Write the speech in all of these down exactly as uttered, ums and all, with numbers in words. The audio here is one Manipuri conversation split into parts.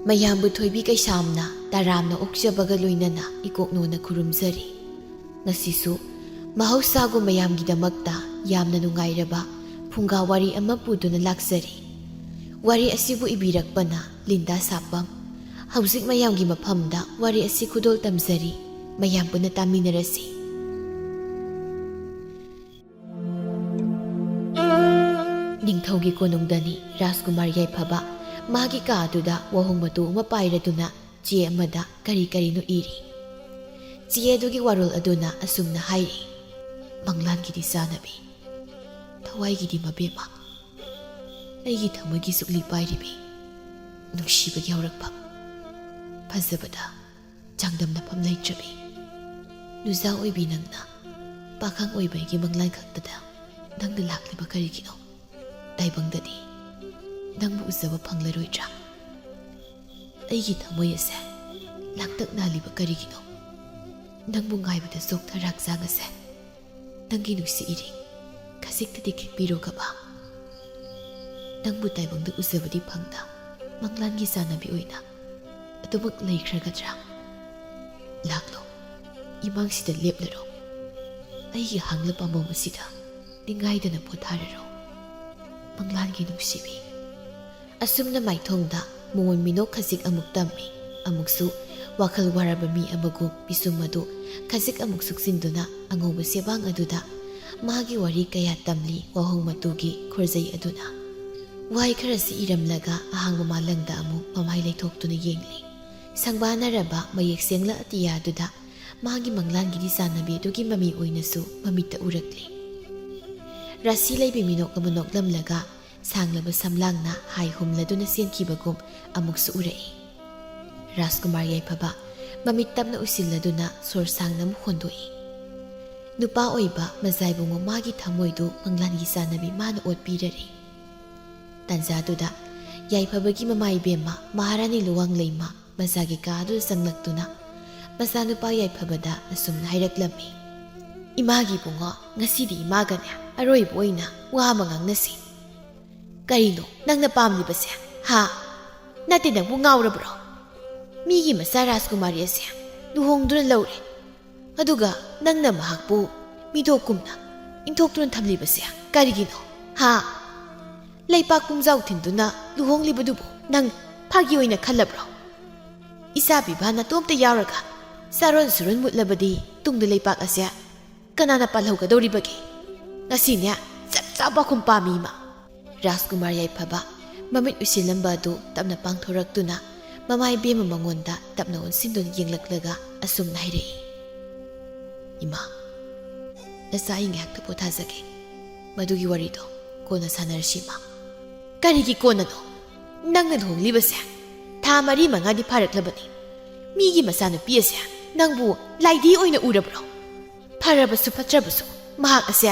ꯃꯌꯥꯝꯕꯨ ꯊꯣꯏꯕꯤ ꯀꯩꯁꯥꯝꯅ ꯇꯔꯥꯝꯅ ꯑꯣꯛꯆꯕꯒ ꯂꯣꯏꯅꯅ ꯏꯀꯣꯛꯅꯣꯅ ꯈꯨꯔꯨꯝꯖꯔꯤ꯫ ꯉꯁꯤꯁꯨ ꯃꯍꯧꯁꯥꯒꯨꯝ ꯃꯌꯥꯝꯒꯤꯗꯃꯛꯇ ꯌꯥꯝꯅ ꯅꯨꯡꯉꯥꯏꯔꯕ ꯐꯨꯡꯒꯥ ꯋꯥꯔꯤ ꯑꯃ ꯄꯨꯗꯨꯅ ꯂꯥꯛꯆꯔꯤ꯫ ꯋꯥꯔꯤ ꯑꯁꯤꯕꯨ ꯏꯕꯤꯔꯛꯄꯅ ꯂꯤꯟꯗꯥ ꯁꯥꯄꯝ꯫ ꯍꯧꯖꯤꯛ ꯃꯌꯥꯝꯒꯤ ꯃꯐꯝꯗ ꯋꯥꯔꯤ ꯑꯁꯤ ꯈꯨꯗꯣꯜ ꯇꯝꯖꯔꯤ꯫ ꯃꯌꯥꯝ ꯄꯨꯟꯅ ꯇꯥꯃꯤꯟꯅꯔꯁꯤ꯫ ꯅꯤꯡꯊꯧꯒꯤ ꯀꯣꯅꯨꯡꯗꯅꯤ ꯔꯥꯖꯀꯨꯃꯥꯔ ꯌꯥꯏꯐꯕ ꯃꯥꯒꯤ ꯀꯥ ꯑꯗꯨꯗ ꯋꯥꯍꯣꯡ ꯃꯇꯨ ꯑꯃ ꯄꯥꯏꯔꯗꯨꯅ ꯆꯦ ꯑꯃꯗ ꯀꯔꯤ ꯀꯔꯤꯅꯣ ꯏꯔꯤ꯫ ꯆꯦ ꯑꯗꯨꯒꯤ ꯋꯥꯔꯣꯜ ꯑꯗꯨꯅ ꯑꯁꯨꯝꯅ ꯍꯥꯏꯔꯤ, "ꯃꯪꯂꯥꯟꯒꯤꯗꯤ ꯆꯥꯅꯕꯤ, ꯊꯋꯥꯏꯒꯤꯗꯤ ꯃꯕꯦꯝꯃ, ꯑꯩꯒꯤ ꯊꯃꯣꯏꯒꯤ ꯁꯨꯛꯂꯤ ꯄꯥꯏꯔꯤꯕꯤ, ꯅꯨꯡꯁꯤꯕꯒꯤ ꯍꯧꯔꯛꯐꯝ, ꯐꯖꯕꯗ ꯆꯥꯡꯗꯝꯅꯐꯝ ꯂꯩꯇ꯭ꯔꯕꯤ, ꯅꯨꯖꯥ ꯑꯣꯏꯕꯤ ꯅꯪꯅ ꯄꯥꯈꯪ ꯑꯣꯏꯕ ꯑꯩꯒꯤ ꯃꯪꯂꯥꯟ ꯈꯛꯇꯗ ꯅꯪꯅ ꯂꯥꯛꯂꯤꯕ ꯀꯔꯤꯒꯤꯅꯣ? ꯇꯥꯏꯕꯪꯗꯗꯤ ꯅꯪꯕꯨ ꯎꯖꯕ ꯐꯪꯂꯔꯣꯏꯗ꯭ꯔꯥ? ꯑꯩꯒꯤ ꯊꯃꯣꯏ ꯑꯁꯦ ꯂꯥꯡꯇꯛ ꯅꯥꯜꯂꯤꯕ ꯀꯔꯤꯒꯤꯅꯣ? ꯅꯪꯕꯨ ꯉꯥꯏꯕꯗ ꯆꯣꯛꯊꯔ ꯍꯛꯆꯥꯡ ꯑꯁꯦ ꯅꯪꯒꯤ ꯅꯨꯡꯁꯤ ꯏꯔꯤꯡ ꯈꯖꯤꯛꯇꯗꯤ ꯈꯤꯛꯄꯤꯔꯣ ꯀꯕꯥ꯫ ꯅꯪꯕꯨ ꯇꯥꯏꯕꯪꯗ ꯎꯖꯕꯗꯤ ꯐꯪꯗ ꯃꯪꯂꯥꯟꯒꯤ ꯆꯥꯅꯕꯤ ꯑꯣꯏꯅ ꯑꯗꯨꯃꯛ ꯂꯩꯈ꯭ꯔꯒꯗ꯭ꯔꯥ? ꯂꯥꯛꯂꯣ, ꯏꯃꯥꯡꯁꯤꯗ ꯂꯦꯞꯂꯔꯣ꯫ ꯑꯩꯒꯤ ꯍꯥꯡꯂꯞ ꯄꯥꯝꯕꯣꯝ ꯑꯁꯤꯗ ꯅꯤꯡꯉꯥꯏꯗꯅ ꯄꯣꯊꯥꯔꯔꯣ, ꯃꯪꯂꯥꯟꯒꯤ ꯅꯨꯡꯁꯤꯕꯤ꯫" ꯑꯁꯨꯝꯅ ꯃꯥꯏꯊꯣꯡꯗ ꯃꯣꯃꯣꯟ ꯃꯤꯅꯣꯛ ꯈꯖꯤꯛ ꯑꯃꯨꯛ ꯇꯝꯃꯤ꯫ ꯑꯃꯨꯛꯁꯨ ꯋꯥꯈꯜ ꯋꯥꯔꯕ ꯃꯤ ꯑꯃꯒꯨꯝ ꯄꯤꯁꯨꯝ ꯑꯗꯨ ꯈꯖꯤꯛ ꯑꯃꯨꯛ ꯁꯨꯛꯆꯤꯟꯗꯨꯅ ꯑꯉꯧꯕ ꯁꯦꯕꯥꯡ ꯑꯗꯨꯗ ꯃꯥꯒꯤ ꯋꯥꯔꯤ ꯀꯌꯥ ꯇꯝꯂꯤ꯫ ꯋꯥꯍꯣꯡ ꯃꯇꯨꯒꯤ ꯈꯣꯔꯖꯩ ꯑꯗꯨꯅ ꯋꯥꯍꯩ ꯈꯔꯁꯤ ꯏꯔꯝꯂꯒ ꯑꯍꯥꯡꯕ ꯃꯥꯂꯪꯗ ꯑꯃꯨꯛ ꯃꯃꯥꯏ ꯂꯩꯊꯣꯛꯇꯨꯅ ꯌꯦꯡꯂꯤ꯫ ꯁꯪꯕꯥꯅꯔꯕ ꯃꯌꯦꯛ ꯁꯦꯡꯂ ꯑꯇꯤꯌꯥ ꯑꯗꯨꯗ ꯃꯥꯒꯤ ꯃꯪꯂꯥꯟꯒꯤꯗꯤ ꯆꯥꯟꯅꯕꯤ ꯑꯗꯨꯒꯤ ꯃꯃꯤ ꯑꯣꯏꯅꯁꯨ ꯃꯃꯤꯠꯇ ꯎꯔꯛꯂꯤ꯫ ꯔꯥꯁꯤ ꯂꯩꯕꯤ ꯃꯤꯅꯣꯛ ꯑꯃ ꯅꯣꯛꯂꯝꯂꯒ ꯁꯥꯡꯂꯕ ꯁꯝꯂꯥꯡꯅ ꯍꯥꯏ ꯍꯨꯝꯂꯗꯨꯅ ꯆꯦꯟꯈꯤꯕꯒꯨꯝ ꯑꯃꯨꯛꯁꯨ ꯎꯔꯛꯏ꯫ ꯔꯥꯖꯀꯨꯃꯥꯔ ꯌꯥꯏꯐꯕ ꯃꯃꯤꯠ ꯇꯞꯅ ꯎꯏꯁꯤꯜꯂꯗꯨꯅ ꯁꯣꯔ ꯁꯥꯡꯅ ꯑꯃꯨꯛ ꯍꯣꯟꯗꯣꯛꯏ꯫ ꯅꯨꯄꯥ ꯑꯣꯏꯕ ꯃꯖꯥꯏꯕꯨꯡꯉꯣ ꯃꯥꯒꯤ ꯊꯃꯣꯏꯗꯨ ꯃꯪꯂꯥꯟꯒꯤ ꯆꯥꯟꯅꯕꯤ ꯃꯥꯅ ꯑꯣꯠꯄꯤꯔꯔꯦ꯫ ꯇꯥꯟꯖꯥꯗꯨꯗ ꯌꯥꯏꯐꯕꯒꯤ ꯃꯃꯥ ꯏꯕꯦꯝꯃ ꯃꯍꯥꯔꯥꯅꯤ ꯂꯨꯋꯥꯡꯂꯩꯃ ꯃꯆꯥꯒꯤ ꯀꯥ ꯑꯗꯨꯗ ꯆꯪꯂꯛꯇꯨꯅ ꯃꯆꯥꯅꯨꯄꯥ ꯌꯥꯏꯐꯕꯗ ꯑꯁꯨꯝꯅ ꯍꯥꯏꯔꯛꯂꯝꯃꯤ, "ꯏꯃꯥꯒꯤ ꯏꯕꯨꯡꯉꯣ, ꯉꯁꯤꯗꯤ ꯏꯃꯥꯒꯅꯦ ꯑꯔꯣꯏꯕ ꯑꯣꯏꯅ ꯋꯥ ꯑꯃ ꯉꯥꯡꯅꯁꯤ꯫ ꯀꯔꯤꯅꯣ ꯅꯪꯅ ꯄꯥꯝꯂꯤꯕꯁꯦ, ꯍꯥ?" ꯅꯠꯇꯦ, ꯅꯪꯕꯨ ꯉꯥꯎꯔꯕ꯭ꯔꯣ? ꯃꯤꯒꯤ ꯃꯆꯥ ꯔꯥꯖꯀꯨꯃꯥꯔꯤ ꯑꯁꯦ ꯂꯨꯍꯣꯡꯗꯨꯅ ꯂꯧꯔꯦ, ꯑꯗꯨꯒ ꯅꯪꯅ ꯃꯍꯥꯛꯄꯨ ꯃꯤꯗꯣꯛꯀꯨꯝꯅ ꯏꯟꯊꯣꯛꯇꯨꯅ ꯊꯝꯂꯤꯕꯁꯦ ꯀꯔꯤꯒꯤꯅꯣ? ꯍꯥ? ꯂꯩꯄꯥꯛ ꯄꯨꯝꯖꯥꯎ ꯊꯤꯟꯗꯨꯅ ꯂꯨꯍꯣꯡꯂꯤꯕꯗꯨꯕꯨ ꯅꯪ ꯐꯥꯒꯤ ꯑꯣꯏꯅ ꯈꯜꯂꯕ꯭ꯔꯣ? ꯏꯆꯥ ꯄꯤꯕ ꯅꯇꯣꯝꯇ ꯌꯥꯎꯔꯒ ꯆꯥꯔꯣꯟ ꯁꯨꯔꯣꯟ ꯃꯨꯠꯂꯕꯗꯤ ꯇꯨꯡꯗ ꯂꯩꯄꯥꯛ ꯑꯁꯦ ꯀꯅꯥꯅ ꯄꯥꯜꯍꯧꯒꯗꯧꯔꯤꯕꯒꯦ? ꯉꯁꯤꯅꯦ, ꯆꯞ ꯆꯥꯕ ꯄꯥꯎꯈꯨꯝ ꯄꯥꯝꯃꯤ, ꯏꯃꯥ꯫ ꯔꯥꯖꯀꯨꯃꯥꯔ ꯌꯥꯏꯐꯕ ꯃꯃꯤꯠ ꯎꯏꯁꯤꯜꯂꯝꯕ ꯑꯗꯨ ꯇꯞꯅ ꯄꯥꯡꯊꯣꯔꯛꯇꯨꯅ ꯃꯃꯥ ꯏꯕꯦꯝꯃ ꯃꯉꯣꯟꯗ ꯇꯞꯅ ꯑꯣꯟꯁꯤꯟꯗꯨꯅ ꯌꯦꯡꯂꯛꯂꯒ ꯑꯁꯨꯝꯅ ꯍꯥꯏꯔꯛꯏ, "ꯏꯃꯥ, ꯅꯆꯥ, ꯑꯩ ꯉꯥꯏꯍꯥꯛꯇ ꯄꯣꯊꯥꯖꯒꯦ꯫ ꯃꯗꯨꯒꯤ ꯋꯥꯔꯤꯗꯣ ꯀꯣꯟꯅ ꯁꯥꯟꯅꯔꯁꯤ, ꯏꯃꯥ꯫" "ꯀꯔꯤꯒꯤ ꯀꯣꯟꯅꯅꯣ? ꯅꯪꯅ ꯂꯨꯍꯣꯡꯂꯤꯕꯁꯦ ꯊꯥ ꯃꯔꯤ ꯃꯉꯥꯗꯤ ꯐꯥꯔꯛꯂꯕꯅꯤ꯫ ꯃꯤꯒꯤ ꯃꯆꯥꯅꯨꯄꯤ ꯑꯁꯦ ꯅꯪꯕꯨ ꯂꯥꯏꯗꯤ ꯑꯣꯏꯅ ꯎꯔꯕ꯭ꯔꯣ? ꯐꯔꯕꯁꯨ ꯐꯠꯇ꯭ꯔꯕꯁꯨ, ꯃꯍꯥꯛ ꯑꯁꯦ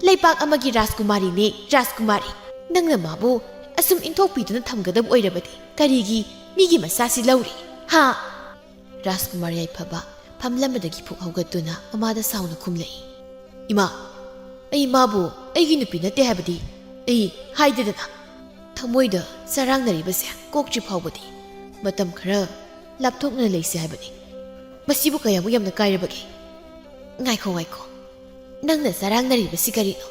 ꯂꯩꯄꯥꯛ ꯑꯃꯒꯤ ꯔꯥꯖꯀꯨꯃꯥꯔꯤꯅꯦ, ꯔꯥꯖꯀꯨꯃꯥꯔꯤ꯫ ꯅꯪꯅ ꯃꯥꯕꯨ ꯑꯁꯨꯝ ꯏꯟꯊꯣꯛꯄꯤꯗꯨꯅ ꯊꯝꯒꯗꯕ ꯑꯣꯏꯔꯕꯗꯤ ꯀꯔꯤꯒꯤ ꯃꯤꯒꯤ ꯃꯆꯥꯁꯤ ꯂꯧꯔꯤ? ꯍꯥ?" ꯔꯥꯖꯀꯨꯃꯥꯔ ꯌꯥꯏꯐꯕ ꯐꯝꯂꯝꯕꯗꯒꯤ ꯐꯨꯛ ꯍꯧꯒꯠꯇꯨꯅ ꯃꯃꯥꯗ ꯁꯥꯎꯅ ꯈꯨꯝꯂꯛꯏ, "ꯏꯃꯥ, ꯑꯩ ꯃꯥꯕꯨ ꯑꯩꯒꯤ ꯅꯨꯄꯤ ꯅꯠꯇꯦ ꯍꯥꯏꯕꯗꯤ ꯑꯩ ꯍꯥꯏꯗꯦꯗꯅ꯫ ꯊꯃꯣꯏꯗ ꯆꯔꯥꯡꯅꯔꯤꯕꯁꯦ ꯀꯣꯛꯇ꯭ꯔꯤ ꯐꯥꯎꯕꯗꯤ ꯃꯇꯝ ꯈꯔ ꯂꯥꯞꯊꯣꯛꯅ ꯂꯩꯁꯤ ꯍꯥꯏꯕꯅꯤ꯫ ꯃꯁꯤꯕꯨ ꯀꯌꯥꯃꯨꯛ ꯌꯥꯝꯅ ꯀꯥꯏꯔꯕꯒꯦ?" "ꯉꯥꯏꯈꯣ, ꯉꯥꯏꯈꯣ꯫ ꯅꯪꯅ ꯆꯔꯥꯡꯅꯔꯤꯕꯁꯤ ꯀꯔꯤꯅꯣ?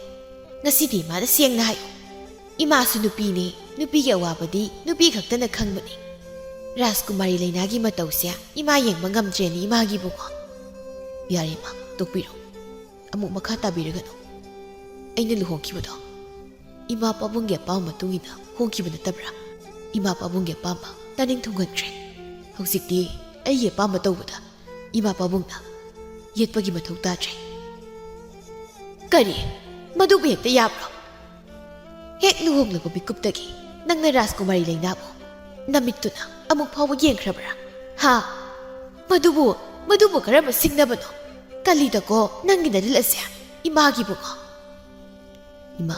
ꯉꯁꯤꯗꯤ ꯏꯃꯥꯗ ꯁꯦꯡꯅ ꯍꯥꯏꯌꯨ꯫ ꯏꯃꯥꯁꯨ ꯅꯨꯄꯤꯅꯤ, ꯅꯨꯄꯤꯒꯤ ꯑꯋꯥꯕꯗꯤ ꯅꯨꯄꯤ ꯈꯛꯇꯅ ꯈꯪꯕꯅꯤ꯫ ꯔꯥꯖꯀꯨꯃꯥꯔꯤ ꯂꯩꯅꯥꯒꯤ ꯃꯇꯧꯁꯦ ꯏꯃꯥ ꯌꯦꯡꯕ ꯉꯝꯗ꯭ꯔꯦꯅꯦ, ꯏꯃꯥꯒꯤ ꯏꯕꯨꯡꯉꯣ꯫" "ꯌꯥꯔꯦ, ꯏꯃꯥ, ꯇꯣꯛꯄꯤꯔꯣ꯫ ꯑꯃꯨꯛ ꯃꯈꯥ ꯇꯥꯕꯤꯔꯒꯅꯨ꯫ ꯑꯩꯅ ꯂꯨꯍꯣꯡꯈꯤꯕꯗꯣ ꯏꯃꯥ ꯄꯥꯕꯨꯡꯒꯤ ꯑꯄꯥꯝꯕ ꯃꯇꯨꯡ ꯏꯟꯅ ꯍꯣꯡꯈꯤꯕ ꯅꯠꯇꯕ꯭ꯔꯥ? ꯏꯃꯥ ꯄꯥꯕꯨꯡꯒꯤ ꯑꯄꯥꯝꯕ ꯇꯥꯅꯤꯡ ꯊꯨꯡꯍꯟꯈ꯭ꯔꯦ꯫ ꯍꯧꯖꯤꯛꯇꯤ ꯑꯩꯒꯤ ꯑꯄꯥꯝꯕ ꯇꯧꯕꯗ ꯏꯃꯥ ꯄꯥꯕꯨꯡꯅ ꯌꯦꯠꯄꯒꯤ ꯃꯊꯧ ꯇꯥꯗ꯭ꯔꯦ꯫" "ꯀꯔꯤ? ꯃꯗꯨꯕꯨ ꯍꯦꯛꯇ ꯌꯥꯕ꯭ꯔꯣ? ꯍꯦꯛ ꯂꯨꯍꯣꯡꯂꯛꯄ ꯃꯤꯀꯨꯞꯇꯒꯤ ꯅꯪꯅ ꯔꯥꯖꯀꯨꯃꯥꯔꯤ ꯂꯩꯅꯥꯕꯨ ꯅꯃꯤꯠꯇꯨꯅ ꯑꯃꯨꯛ ꯐꯥꯎꯕ ꯌꯦꯡꯈ꯭ꯔꯕ꯭ꯔꯥ? ꯍꯥ? ꯃꯗꯨꯕꯨ, ꯃꯗꯨꯕꯨ ꯀꯔꯝꯕ ꯁꯤꯡꯅꯕꯅꯣ? ꯀꯜꯂꯤꯗꯀꯣ ꯅꯪꯒꯤ ꯅꯔꯤꯜ ꯑꯁꯦ, ꯏꯃꯥꯒꯤ ꯏꯕꯨꯡꯉꯣ꯫" "ꯏꯃꯥ,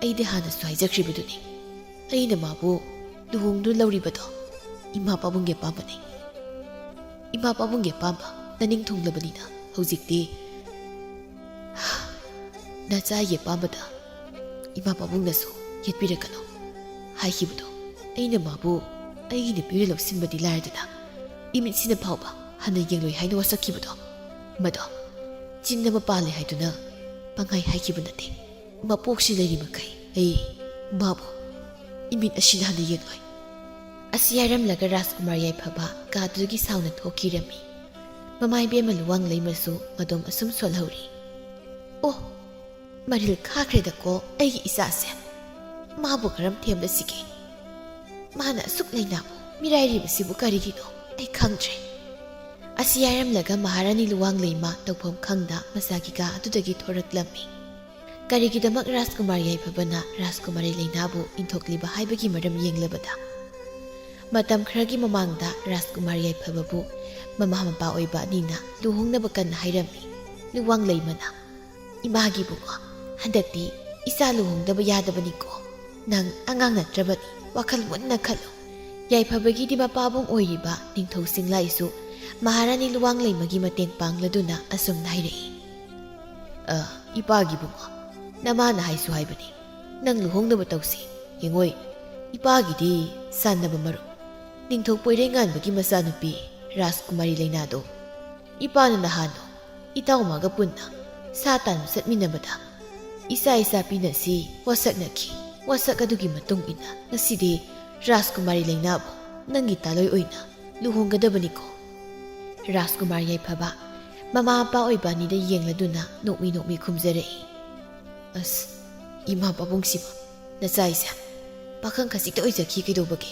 ꯑꯩꯗꯤ ꯍꯥꯟꯅꯁꯨ ꯍꯥꯏꯖꯈ꯭ꯔꯤꯕꯗꯨꯅꯤ, ꯑꯩꯅ ꯃꯥꯕꯨ ꯂꯨꯍꯣꯡꯗꯨꯅ ꯂꯧꯔꯤꯕꯗꯣ ꯏꯃꯥ ꯄꯥꯕꯨꯡꯒꯤ ꯑꯄꯥꯝꯕꯅꯤ꯫ ꯏꯃꯥ ꯄꯥꯕꯨꯡꯒꯤ ꯑꯄꯥꯝꯕ ꯅꯅꯤꯡ ꯊꯨꯡꯂꯕꯅꯤꯅ ꯍꯧꯖꯤꯛꯇꯤ ꯅꯆꯥꯒꯤ ꯑꯄꯥꯝꯕꯗ ꯏꯃꯥ ꯄꯥꯕꯨꯡꯅꯁꯨ ꯌꯦꯠꯄꯤꯔꯛꯀꯅꯨ ꯍꯥꯏꯈꯤꯕꯗꯣ ꯑꯩꯅ ꯃꯥꯕꯨ ꯑꯩꯒꯤ ꯅꯨꯄꯤꯅ ꯂꯧꯁꯤꯟꯕꯗꯤ ꯂꯥꯏꯔꯗꯅ, ꯏꯃꯤꯠꯁꯤꯅ ꯐꯥꯎꯕ ꯍꯟꯅ ꯌꯦꯡꯂꯣꯏ ꯍꯥꯏꯅ ꯋꯥꯁꯛꯈꯤꯕꯗꯣ, ꯃꯗꯣ ꯆꯤꯟ ꯑꯃ ꯄꯥꯜꯂꯦ ꯍꯥꯏꯗꯨꯅ ꯄꯪꯍꯥꯏ ꯍꯥꯏꯈꯤꯕ ꯅꯠꯇꯦ꯫ ꯃꯄꯣꯛꯁꯤ ꯂꯩꯔꯤ ꯃꯈꯩ ꯑꯩ ꯃꯥꯕꯨ ꯏꯃꯤꯠ ꯑꯁꯤꯅ ꯍꯟꯅ ꯌꯦꯡꯂꯣꯏ꯫ ꯑꯁꯤ ꯍꯥꯏꯔꯝꯂꯒ ꯔꯥꯖꯀꯨꯃꯥꯔ ꯌꯥꯏꯐꯕ ꯀꯥꯗꯨꯗꯒꯤ ꯁꯥꯎꯅ ꯊꯣꯛꯈꯤꯔꯝꯃꯤ꯫ ꯃꯃꯥ ꯏꯕꯦꯝꯃ ꯂꯨꯋꯥꯡ ꯂꯩꯃꯁꯨ ꯃꯗꯣꯝ ꯑꯁꯨꯝ ꯁꯣꯜꯍꯧꯔꯤ꯫ ꯑꯣ, ꯃꯔꯤꯜ ꯈꯥꯈ꯭ꯔꯦꯗꯀꯣ ꯑꯩꯒꯤ ꯏꯆꯥꯁꯦ꯫ ꯃꯥꯕꯨ ꯀꯔꯝ ꯊꯦꯝꯕꯁꯤꯒꯦ? ꯃꯥꯅ ꯑꯁꯨꯛ ꯂꯩꯅꯥꯕꯨ ꯃꯤꯔꯥꯏꯔꯤꯕꯁꯤꯕꯨ ꯀꯔꯤꯒꯤꯅꯣ? ꯑꯩ ꯈꯪꯗ꯭ꯔꯦ꯫ ꯑꯁꯤ ꯍꯥꯏꯔꯝꯂꯒ ꯃꯍꯥꯔꯥꯅꯤ ꯂꯨꯋꯥꯡ ꯂꯩꯃ ꯇꯧꯐꯝ ꯈꯪꯗ ꯃꯁꯥꯒꯤ ꯀꯥ ꯑꯗꯨꯗꯒꯤ ꯊꯣꯔꯛꯂꯝꯃꯤ꯫ ꯀꯔꯤꯒꯤꯗꯃꯛ ꯔꯥꯖꯀꯨꯃꯥꯔ ꯌꯥꯏꯐꯕꯅ ꯔꯥꯖꯀꯨꯃꯥꯔꯤ ꯂꯩꯅꯥꯕꯨ ꯏꯟꯊꯣꯛꯂꯤꯕ ꯍꯥꯏꯕꯒꯤ ꯃꯔꯝ ꯌꯦꯡꯂꯕꯗ, ꯃꯇꯝ ꯈꯔꯒꯤ ꯃꯃꯥꯡꯗ ꯔꯥꯖꯀꯨꯃꯥꯔ ꯌꯥꯏꯐꯕꯕꯨ ꯃꯃꯥ ꯃꯄꯥ ꯑꯣꯏꯕ ꯑꯅꯤꯅ ꯂꯨꯍꯣꯡꯅꯕ ꯀꯟꯅ ꯍꯥꯏꯔꯝꯃꯤ꯫ ꯂꯨꯋꯥꯡ ꯂꯩꯃꯅ, "ꯏꯃꯥꯒꯤ ꯏꯕꯨꯡꯉꯣ, ꯍꯟꯗꯛꯇꯤ ꯏꯆꯥ ꯂꯨꯍꯣꯡꯗꯕ ꯌꯥꯗꯕꯅꯤꯀꯣ꯫ ꯅꯪ ꯑꯉꯥꯡ ꯅꯠꯇ꯭ꯔꯕꯅꯤ, ꯋꯥꯈꯜ ꯃꯨꯟꯅ ꯈꯜꯂꯨ"꯫ ꯌꯥꯏꯐꯕꯒꯤꯗꯤ ꯃꯄꯥꯕꯨꯡ ꯑꯣꯏꯔꯤꯕ ꯅꯤꯡꯊꯧ ꯁꯤꯡꯂꯥꯏꯁꯨ ꯃꯍꯥꯔꯥꯅꯤ ꯂꯨꯋꯥꯡ ꯂꯩꯃꯒꯤ ꯃꯇꯦꯡ ꯄꯥꯡꯂꯗꯨꯅ ꯑꯁꯨꯝꯅ ꯍꯥꯏꯔꯛꯏ꯫ "ꯑ, ꯏꯄꯥꯒꯤ ꯏꯕꯨꯡꯉꯣ, ꯅꯃꯥꯅ ꯍꯥꯏꯁꯨ ꯍꯥꯏꯕꯅꯤ, ꯅꯪ ꯂꯨꯍꯣꯡꯅꯕ ꯇꯧꯁꯤ꯫ ꯌꯦꯡꯉꯣꯏ, ꯏꯄꯥꯒꯤꯗꯤ ꯁꯥꯟꯅꯕ ꯃꯔꯨꯞ, ꯅꯤꯡꯊꯧ ꯄꯣꯏꯔꯩꯉꯥꯟꯕꯒꯤ ꯃꯆꯥꯅꯨꯄꯤ ꯔꯥꯖꯀꯨꯃꯥꯔꯤ ꯂꯩꯅꯥꯗꯣ ꯏꯄꯥꯅ ꯅꯍꯥꯟꯗꯣ ꯏꯇꯥꯎꯃꯒ ꯄꯨꯟꯅ ꯁꯥ ꯇꯥꯟꯕ ꯆꯠꯃꯤꯟꯅꯕꯗ ꯏꯆꯥ ꯏꯆꯥ ꯄꯤꯅꯁꯤ ꯋꯥꯁꯛꯅꯈꯤ꯫ ꯋꯥꯁꯛ ꯑꯗꯨꯒꯤ ꯃꯇꯨꯡ ꯏꯟꯅ ꯉꯁꯤꯗꯤ ꯔꯥꯖꯀꯨꯃꯥꯔꯤ ꯂꯩꯅꯥꯕꯨ ꯅꯪꯒꯤ ꯇꯥꯂꯣꯏ ꯑꯣꯏꯅ ꯂꯨꯍꯣꯡꯒꯗꯕꯅꯤꯀꯣ"꯫ ꯔꯥꯖꯀꯨꯃꯥꯔ ꯌꯥꯏꯐꯕ ꯃꯃꯥ ꯃꯄꯥ ꯑꯣꯏꯕ ꯑꯅꯤꯗ ꯌꯦꯡꯂꯗꯨꯅ ꯅꯣꯛꯃꯤ ꯅꯣꯛꯃꯤ ꯈꯨꯝꯖꯔꯛꯏ꯫ "ꯑꯁ, ꯏꯃꯥ ꯄꯥꯕꯨꯡꯁꯤꯕ, ꯅꯆꯥ ꯏꯁꯦ ꯄꯥꯈꯪ ꯈꯖꯤꯛꯇ ꯑꯣꯏꯖꯈꯤ ꯀꯩꯗꯧꯕꯒꯦ?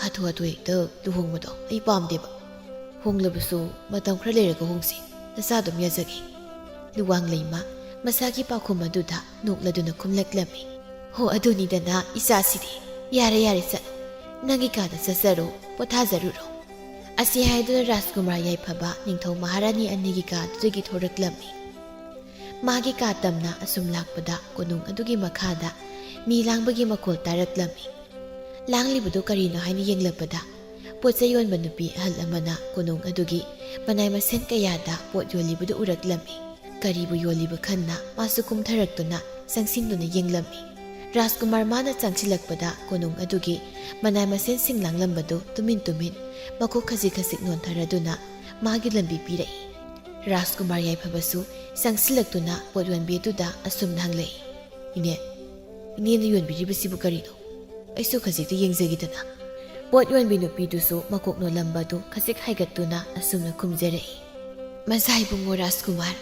ꯍꯥꯊꯨ ꯍꯥꯊꯨ ꯍꯦꯛꯇ ꯂꯨꯍꯣꯡꯕꯗꯣ ꯑꯩ ꯄꯥꯝꯗꯦꯕ꯫ ꯍꯣꯡꯂꯕꯁꯨ ꯃꯇꯝ ꯈꯔ ꯂꯩꯔꯒ ꯍꯣꯡꯁꯤ, ꯅꯆꯥ ꯑꯗꯨꯝ ꯌꯥꯖꯒꯦ"꯫ ꯂꯨꯋꯥꯡ ꯂꯩꯃ ꯃꯁꯥꯒꯤ ꯄꯥꯎꯈꯨꯝ ꯑꯗꯨꯗ ꯅꯣꯛꯂꯗꯨꯅ ꯈꯨꯝꯂꯛꯂꯝꯃꯤ꯫ "ꯍꯣ, ꯑꯗꯨꯅꯤꯗꯅ ꯏꯆꯥꯁꯤꯗꯤ꯫ ꯌꯥꯔꯦ, ꯌꯥꯔꯦ, ꯆꯠꯂꯣ꯫ ꯅꯪꯒꯤ ꯀꯥꯗ ꯆꯠꯆꯔꯣ, ꯄꯣꯊꯥꯖꯔꯨꯔꯣ"꯫ ꯑꯁꯤ ꯍꯥꯏꯗꯨꯅ ꯔꯥꯖꯀꯨꯃꯥꯔ ꯌꯥꯏꯐꯕ ꯅꯤꯡꯊꯧ ꯃꯍꯥꯔꯥꯅꯤ ꯑꯅꯤꯒꯤ ꯀꯥꯗꯨꯗꯒꯤ ꯊꯣꯔꯛꯂꯝꯃꯤ꯫ ꯃꯥꯒꯤ ꯀꯥ ꯇꯝꯅ ꯑꯁꯨꯝ ꯂꯥꯛꯄꯗ ꯀꯣꯅꯨꯡ ꯑꯗꯨꯒꯤ ꯃꯈꯥꯗ ꯃꯤ ꯂꯥꯡꯕꯒꯤ ꯃꯈꯣꯜ ꯇꯥꯔꯛꯂꯝꯃꯤ꯫ ꯂꯥꯡꯂꯤꯕꯗꯨ ꯀꯔꯤꯅꯣ ꯍꯥꯏꯅ ꯌꯦꯡꯂꯛꯄꯗ, ꯄꯣꯠ ꯆꯩ ꯌꯣꯟꯕ ꯅꯨꯄꯤ ꯑꯍꯜ ꯑꯃꯅ ꯀꯣꯅꯨꯡ ꯑꯗꯨꯒꯤ ꯃꯅꯥꯏ ꯃꯁꯤꯟ ꯀꯌꯥꯗ ꯄꯣꯠ ꯌꯣꯜꯂꯤꯕꯗꯨ ꯎꯔꯛꯂꯝꯃꯤ꯫ ꯀꯔꯤꯕꯨ ꯌꯣꯜꯂꯤꯕ ꯈꯟꯅ ꯃꯥꯁꯨ ꯀꯨꯝꯊꯔꯛꯇꯨꯅ ꯆꯪꯁꯤꯟꯗꯨꯅ ꯌꯦꯡꯂꯝꯃꯤ꯫ ꯔꯥꯖꯀꯨꯃꯥꯔ ꯃꯥꯅ ꯆꯪꯁꯤꯜꯂꯛꯄꯗ ꯀꯣꯅꯨꯡ ꯑꯗꯨꯒꯤ ꯃꯅꯥꯏ ꯃꯁꯤꯟꯁꯤꯡ ꯂꯥꯡꯂꯝꯕꯗꯨ ꯇꯨꯃꯤꯟ ꯇꯨꯃꯤꯟ ꯃꯈꯣꯛ ꯈꯖꯤꯛ ꯈꯖꯤꯛ ꯅꯣꯟꯊꯔꯗꯨꯅ ꯃꯥꯒꯤ ꯂꯝꯕꯤ ꯄꯤꯔꯛꯏ꯫ ꯔꯥꯖꯀꯨꯃꯥꯔ ꯌꯥꯏꯐꯕꯁꯨ ꯆꯪꯁꯤꯜꯂꯛꯇꯨꯅ ꯄꯣꯠ ꯌꯣꯟꯕꯤ ꯑꯗꯨꯗ ꯑꯁꯨꯝꯅ ꯍꯪꯂꯛꯏ, "ꯏꯅꯦ, ꯏꯅꯦꯅ ꯌꯣꯟꯕꯤꯔꯤꯕꯁꯤꯕꯨ ꯀꯔꯤꯅꯣ? ꯑꯩꯁꯨ ꯈꯖꯤꯛꯇ ꯌꯦꯡꯖꯒꯦꯗꯅ꯫" ꯄꯣꯠ ꯌꯣꯟꯕꯤ ꯅꯨꯄꯤꯗꯨꯁꯨ ꯃꯀꯣꯛ ꯅꯣꯜꯂꯝꯕꯗꯨ ꯈꯖꯤꯛ ꯍꯥꯏꯒꯠꯇꯨꯅ ꯑꯁꯨꯝꯅ ꯈꯨꯝꯖꯔꯛꯏ, "ꯃꯆꯥ ꯏꯕꯨꯡꯉꯣ ꯔꯥꯖꯀꯨꯃꯥꯔ,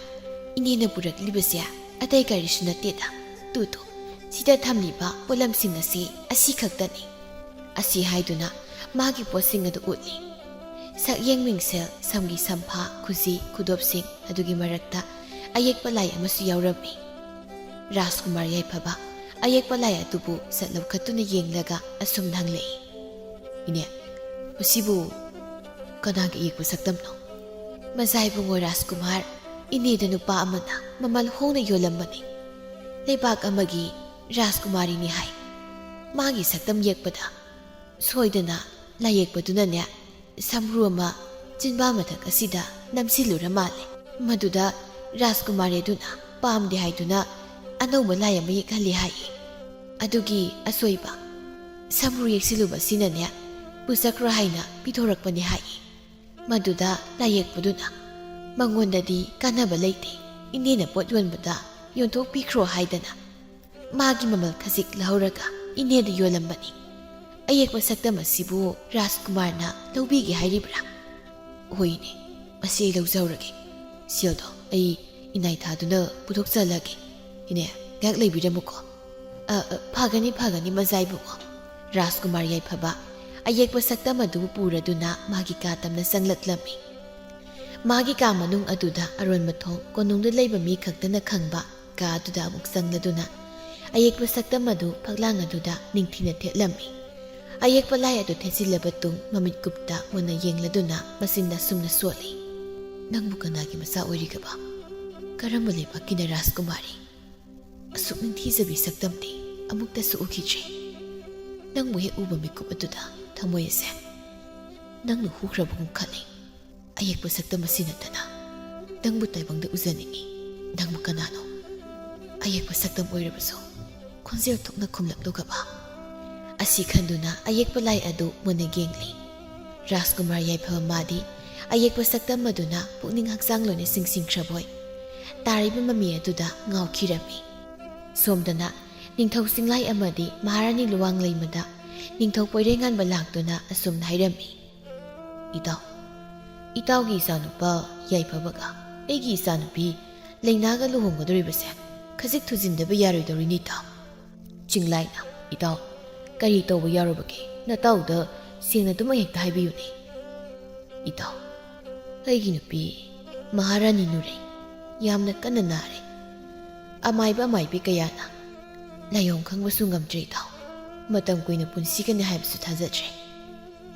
ꯏꯅꯦꯅ ꯄꯨꯔꯛꯂꯤꯕꯁꯦ ꯑꯇꯩ ꯀꯔꯤꯁꯨ ꯅꯠꯇꯦꯗ꯫ ꯇꯨ ꯇꯨ, ꯁꯤꯗ ꯊꯝꯂꯤꯕ ꯄꯣꯠꯂꯝꯁꯤꯡ ꯑꯁꯤ ꯑꯁꯤ ꯈꯛꯇꯅꯤ꯫" ꯑꯁꯤ ꯍꯥꯏꯗꯨꯅ ꯃꯥꯒꯤ ꯄꯣꯠꯁꯤꯡ ꯑꯗꯨ ꯎꯠꯂꯤ꯫ ꯁꯛꯌꯦꯡ ꯃꯤꯡꯁꯦꯜ, ꯁꯝꯒꯤ ꯁꯝꯐꯥ, ꯈꯨꯖꯤ, ꯈꯨꯗꯣꯞꯁꯤꯡ ꯑꯗꯨꯒꯤ ꯃꯔꯛꯇ ꯑꯌꯦꯛꯄ ꯂꯥꯏ ꯑꯃꯁꯨ ꯌꯥꯎꯔꯝꯃꯤ꯫ ꯔꯥꯖꯀꯨꯃꯥꯔ ꯌꯥꯏꯐꯕ ꯑꯌꯦꯛꯄ ꯂꯥꯏ ꯑꯗꯨꯕꯨ ꯁꯠ ꯂꯧꯈꯠꯇꯨꯅ ꯌꯦꯡꯂꯒ ꯑꯁꯨꯝꯅ ꯍꯪꯂꯛꯏ, "ꯏꯅꯦ, ꯃꯁꯤꯕꯨ ꯀꯅꯥꯒꯤ ꯑꯌꯦꯛꯄ ꯁꯛꯇꯝꯅꯣ?" "ꯃꯆꯥ ꯏꯕꯨꯡꯉꯣ ꯔꯥꯖꯀꯨꯃꯥꯔ, ꯏꯅꯦꯗ ꯅꯨꯄꯥ ꯑꯃꯅ ꯃꯃꯜ ꯍꯣꯡꯅ ꯌꯣꯜꯂꯝꯕꯅꯤ꯫ ꯂꯩꯕꯥꯛ ꯑꯃꯒꯤ ꯔꯥꯖꯀꯨꯃꯥꯔꯤꯅꯤ ꯍꯥꯏ꯫ ꯃꯥꯒꯤ ꯁꯛꯇꯝ ꯌꯦꯛꯄꯗ ꯁꯣꯏꯗꯅ ꯂꯥꯏꯌꯦꯛꯄꯗꯨꯅꯅꯦ, ꯁꯝꯕ꯭ꯔꯨ ꯑꯃ ꯆꯤꯟꯕꯥ ꯃꯊꯛ ꯑꯁꯤꯗ ꯅꯝꯁꯤꯜꯂꯨꯔ ꯃꯥꯜꯂꯦ꯫ ꯃꯗꯨꯗ ꯔꯥꯖꯀꯨꯃꯥꯔꯤ ꯑꯗꯨꯅ ꯄꯥꯝꯗꯦ ꯍꯥꯏꯗꯨꯅ ꯑꯅꯧꯕ ꯂꯥꯏ ꯑꯃ ꯌꯦꯛꯍꯜꯂꯤ ꯍꯥꯏꯌꯦ꯫ ꯑꯗꯨꯒꯤ ꯑꯁꯣꯏꯕ ꯁꯝꯕ꯭ꯔꯨ ꯌꯦꯛꯁꯤꯜꯂꯨꯕ ꯑꯁꯤꯅꯅꯦ, ꯄꯨꯆꯈ꯭ꯔꯣ ꯍꯥꯏꯅ ꯄꯤꯊꯣꯔꯛꯄꯅꯤ ꯍꯥꯏꯌꯦ꯫ ꯃꯗꯨꯗ ꯂꯥꯏꯌꯦꯛꯄꯗꯨꯅ, 'ꯃꯉꯣꯟꯗꯗꯤ ꯀꯥꯟꯅꯕ ꯂꯩꯇꯦ, ꯏꯅꯦꯅ ꯄꯣꯠ ꯌꯣꯟꯕꯗ ꯌꯣꯟꯊꯣꯛꯄꯤꯈ꯭ꯔꯣ' ꯍꯥꯏꯗꯅ ꯃꯥꯒꯤ ꯃꯃꯜ ꯈꯖꯤꯛ ꯂꯧꯍꯧꯔꯒ ꯏꯅꯦꯗ ꯌꯣꯜꯂꯝꯕꯅꯤ꯫ ꯑꯌꯦꯛꯄ ꯁꯛꯇꯝ ꯑꯁꯤꯕꯨ ꯔꯥꯖꯀꯨꯃꯥꯔꯅ ꯂꯧꯕꯤꯒꯦ ꯍꯥꯏꯔꯤꯕ꯭ꯔꯥ?" "ꯍꯣꯏꯅꯦ, ꯃꯁꯤ ꯑꯩ ꯂꯧꯖꯍꯧꯔꯒꯦ꯫ ꯁꯦꯜꯗꯣ ꯑꯩ ꯏꯅꯥꯏ ꯊꯥꯗꯨꯅ ꯄꯨꯊꯣꯛꯆꯍꯜꯂꯒꯦ꯫ ꯏꯅꯦ, ꯉꯥꯏꯍꯥꯛ ꯂꯩꯕꯤꯔꯝꯃꯨꯀꯣ꯫" "ꯑ, ꯑ, ꯐꯒꯅꯤ, ꯐꯒꯅꯤ, ꯃꯆꯥ ꯏꯕꯨꯡꯉꯣ꯫" ꯔꯥꯖꯀꯨꯃꯥꯔ ꯌꯥꯏꯐꯕ ꯑꯌꯦꯛꯄ ꯁꯛꯇꯝ ꯑꯗꯨꯕꯨ ꯄꯨꯔꯗꯨꯅ ꯃꯥꯒꯤ ꯀꯥ ꯇꯝꯅ ꯆꯪꯂꯛꯂꯝꯃꯤ꯫ ꯃꯥꯒꯤ ꯀꯥ ꯃꯅꯨꯡ ꯑꯗꯨꯗ ꯑꯔꯣꯟꯕ ꯊꯣꯡ, ꯀꯣꯅꯨꯡꯗ ꯂꯩꯕ ꯃꯤ ꯈꯛꯇꯅ ꯈꯪꯕ ꯀꯥ ꯑꯗꯨꯗ ꯑꯃꯨꯛ ꯆꯪꯂꯗꯨꯅ ꯑꯌꯦꯛꯄ ꯁꯛꯇꯝ ꯑꯗꯨ ꯐꯛꯂꯥꯡ ꯑꯗꯨꯗ ꯅꯤꯡꯊꯤꯅ ꯊꯦꯠꯂꯝꯃꯤ꯫ ꯑꯌꯦꯛꯄ ꯂꯥꯏ ꯑꯗꯨ ꯊꯦꯠꯆꯤꯜꯂꯕ ꯇꯨꯡ ꯃꯃꯤꯠ ꯀꯨꯞꯇ ꯃꯨꯟꯅ ꯌꯦꯡꯂꯗꯨꯅ ꯃꯆꯤꯟꯗ ꯑꯁꯨꯝꯅ ꯁꯣꯜꯂꯤ, "ꯅꯪꯕꯨ ꯀꯅꯥꯒꯤ ꯃꯆꯥ ꯑꯣꯏꯔꯤꯒꯕ? ꯀꯔꯝꯕ ꯂꯩꯕꯥꯛꯀꯤꯅ ꯔꯥꯖꯀꯨꯃꯥꯔꯤ? ꯑꯁꯨꯛ ꯅꯤꯡꯊꯤꯖꯕꯤ ꯁꯛꯇꯝꯗꯤ ꯑꯃꯨꯛꯇꯁꯨ ꯎꯈꯤꯗ꯭ꯔꯤ꯫ ꯅꯪꯕꯨ ꯍꯦꯛ ꯎꯕ ꯃꯤꯀꯨꯞ ꯑꯗꯨꯗ ꯊꯃꯣꯏ ꯑꯁꯦ ꯅꯪꯅ ꯍꯨꯈ꯭ꯔꯕꯒꯨꯝ ꯈꯜꯂꯤ꯫ ꯑꯌꯦꯛꯄ ꯁꯛꯇꯝ ꯑꯁꯤ ꯅꯠꯇꯅ ꯅꯪꯕꯨ ꯇꯥꯏꯕꯪꯗ ꯎꯖꯅꯤꯡꯏ꯫ ꯅꯪꯕꯨ ꯀꯅꯥꯅꯣ? ꯑꯌꯦꯛꯄ ꯁꯛꯇꯝ ꯑꯣꯏꯔꯕꯁꯨ ꯈꯣꯟꯖꯦꯜ ꯊꯣꯛꯅ ꯈꯨꯝꯂꯛꯂꯨꯒꯕ꯫ ꯑꯁꯤ ꯈꯟꯗꯨꯅ ꯑꯌꯦꯛꯄ ꯂꯥꯏ ꯑꯗꯨ ꯃꯨꯟꯅ ꯌꯦꯡꯂꯤ꯫ ꯔꯥꯖꯀꯨꯃꯥꯔ ꯌꯥꯏꯐꯕ ꯃꯥꯗꯤ ꯑꯌꯦꯛꯄ ꯁꯛꯇꯝ ꯑꯗꯨꯅ ꯄꯨꯛꯅꯤꯡ ꯍꯛꯆꯥꯡ ꯂꯣꯏꯅ ꯁꯤꯡꯁꯤꯡꯈ꯭ꯔꯕꯣꯏ ꯇꯥꯔꯤꯕ ꯃꯃꯤ ꯑꯗꯨꯗ ꯉꯥꯎꯈꯤꯔꯝꯃꯤ꯫ ꯁꯣꯝꯗꯅ ꯅꯤꯡꯊꯧ ꯆꯤꯡꯂꯥꯏ ꯑꯃꯗꯤ ꯃꯍꯥꯔꯥꯅꯤ ꯂꯨꯋꯥꯡ ꯂꯩꯃꯗ ꯅꯤꯡꯊꯧ ꯄꯣꯏꯔꯩꯉꯥꯟꯕ ꯂꯥꯛꯇꯨꯅ ꯑꯁꯨꯝꯅ ꯍꯥꯏꯔꯝꯃꯤ, "ꯏꯇꯥꯎ, ꯏꯇꯥꯎꯒꯤ ꯏꯆꯥꯅꯨꯄꯥ ꯌꯥꯏꯐꯕꯒ ꯑꯩꯒꯤ ꯏꯆꯥꯅꯨꯄꯤ ꯂꯩꯅꯥꯒ ꯂꯨꯍꯣꯡꯒꯗꯧꯔꯤꯕꯁꯦ ꯈꯖꯤꯛ ꯊꯨꯖꯤꯟꯗꯕ ꯌꯥꯔꯣꯏꯗꯧꯔꯤꯅꯤ ꯏꯇꯥꯎ꯫" ꯆꯤꯡꯂꯥꯏꯅ, "ꯏꯇꯥꯎ, ꯀꯔꯤ ꯇꯧꯕ ꯌꯥꯔꯨꯕꯒꯦ? ꯅꯇꯥꯎꯗ ꯁꯦꯡꯅ ꯑꯗꯨꯃꯛ ꯍꯦꯛꯇ ꯍꯥꯏꯕꯤꯌꯨꯅꯦ꯫" "ꯏꯇꯥꯎ, ꯑꯩꯒꯤ ꯅꯨꯄꯤ ꯃꯍꯥꯔꯥꯅꯤ ꯅꯨꯔꯩ ꯌꯥꯝꯅ ꯀꯟꯅ ꯅꯥꯔꯦ꯫ ꯑꯃꯥꯏꯕ ꯑꯃꯥꯏꯕꯤ ꯀꯌꯥꯅ ꯂꯥꯏꯑꯣꯡ ꯈꯪꯕꯁꯨ ꯉꯝꯗ꯭ꯔꯦ ꯏꯇꯥꯎ꯫ ꯃꯇꯝ ꯀꯨꯏꯅ ꯄꯨꯟꯁꯤꯒꯅꯤ ꯍꯥꯏꯕꯁꯨ ꯊꯥꯖꯗ꯭ꯔꯦ꯫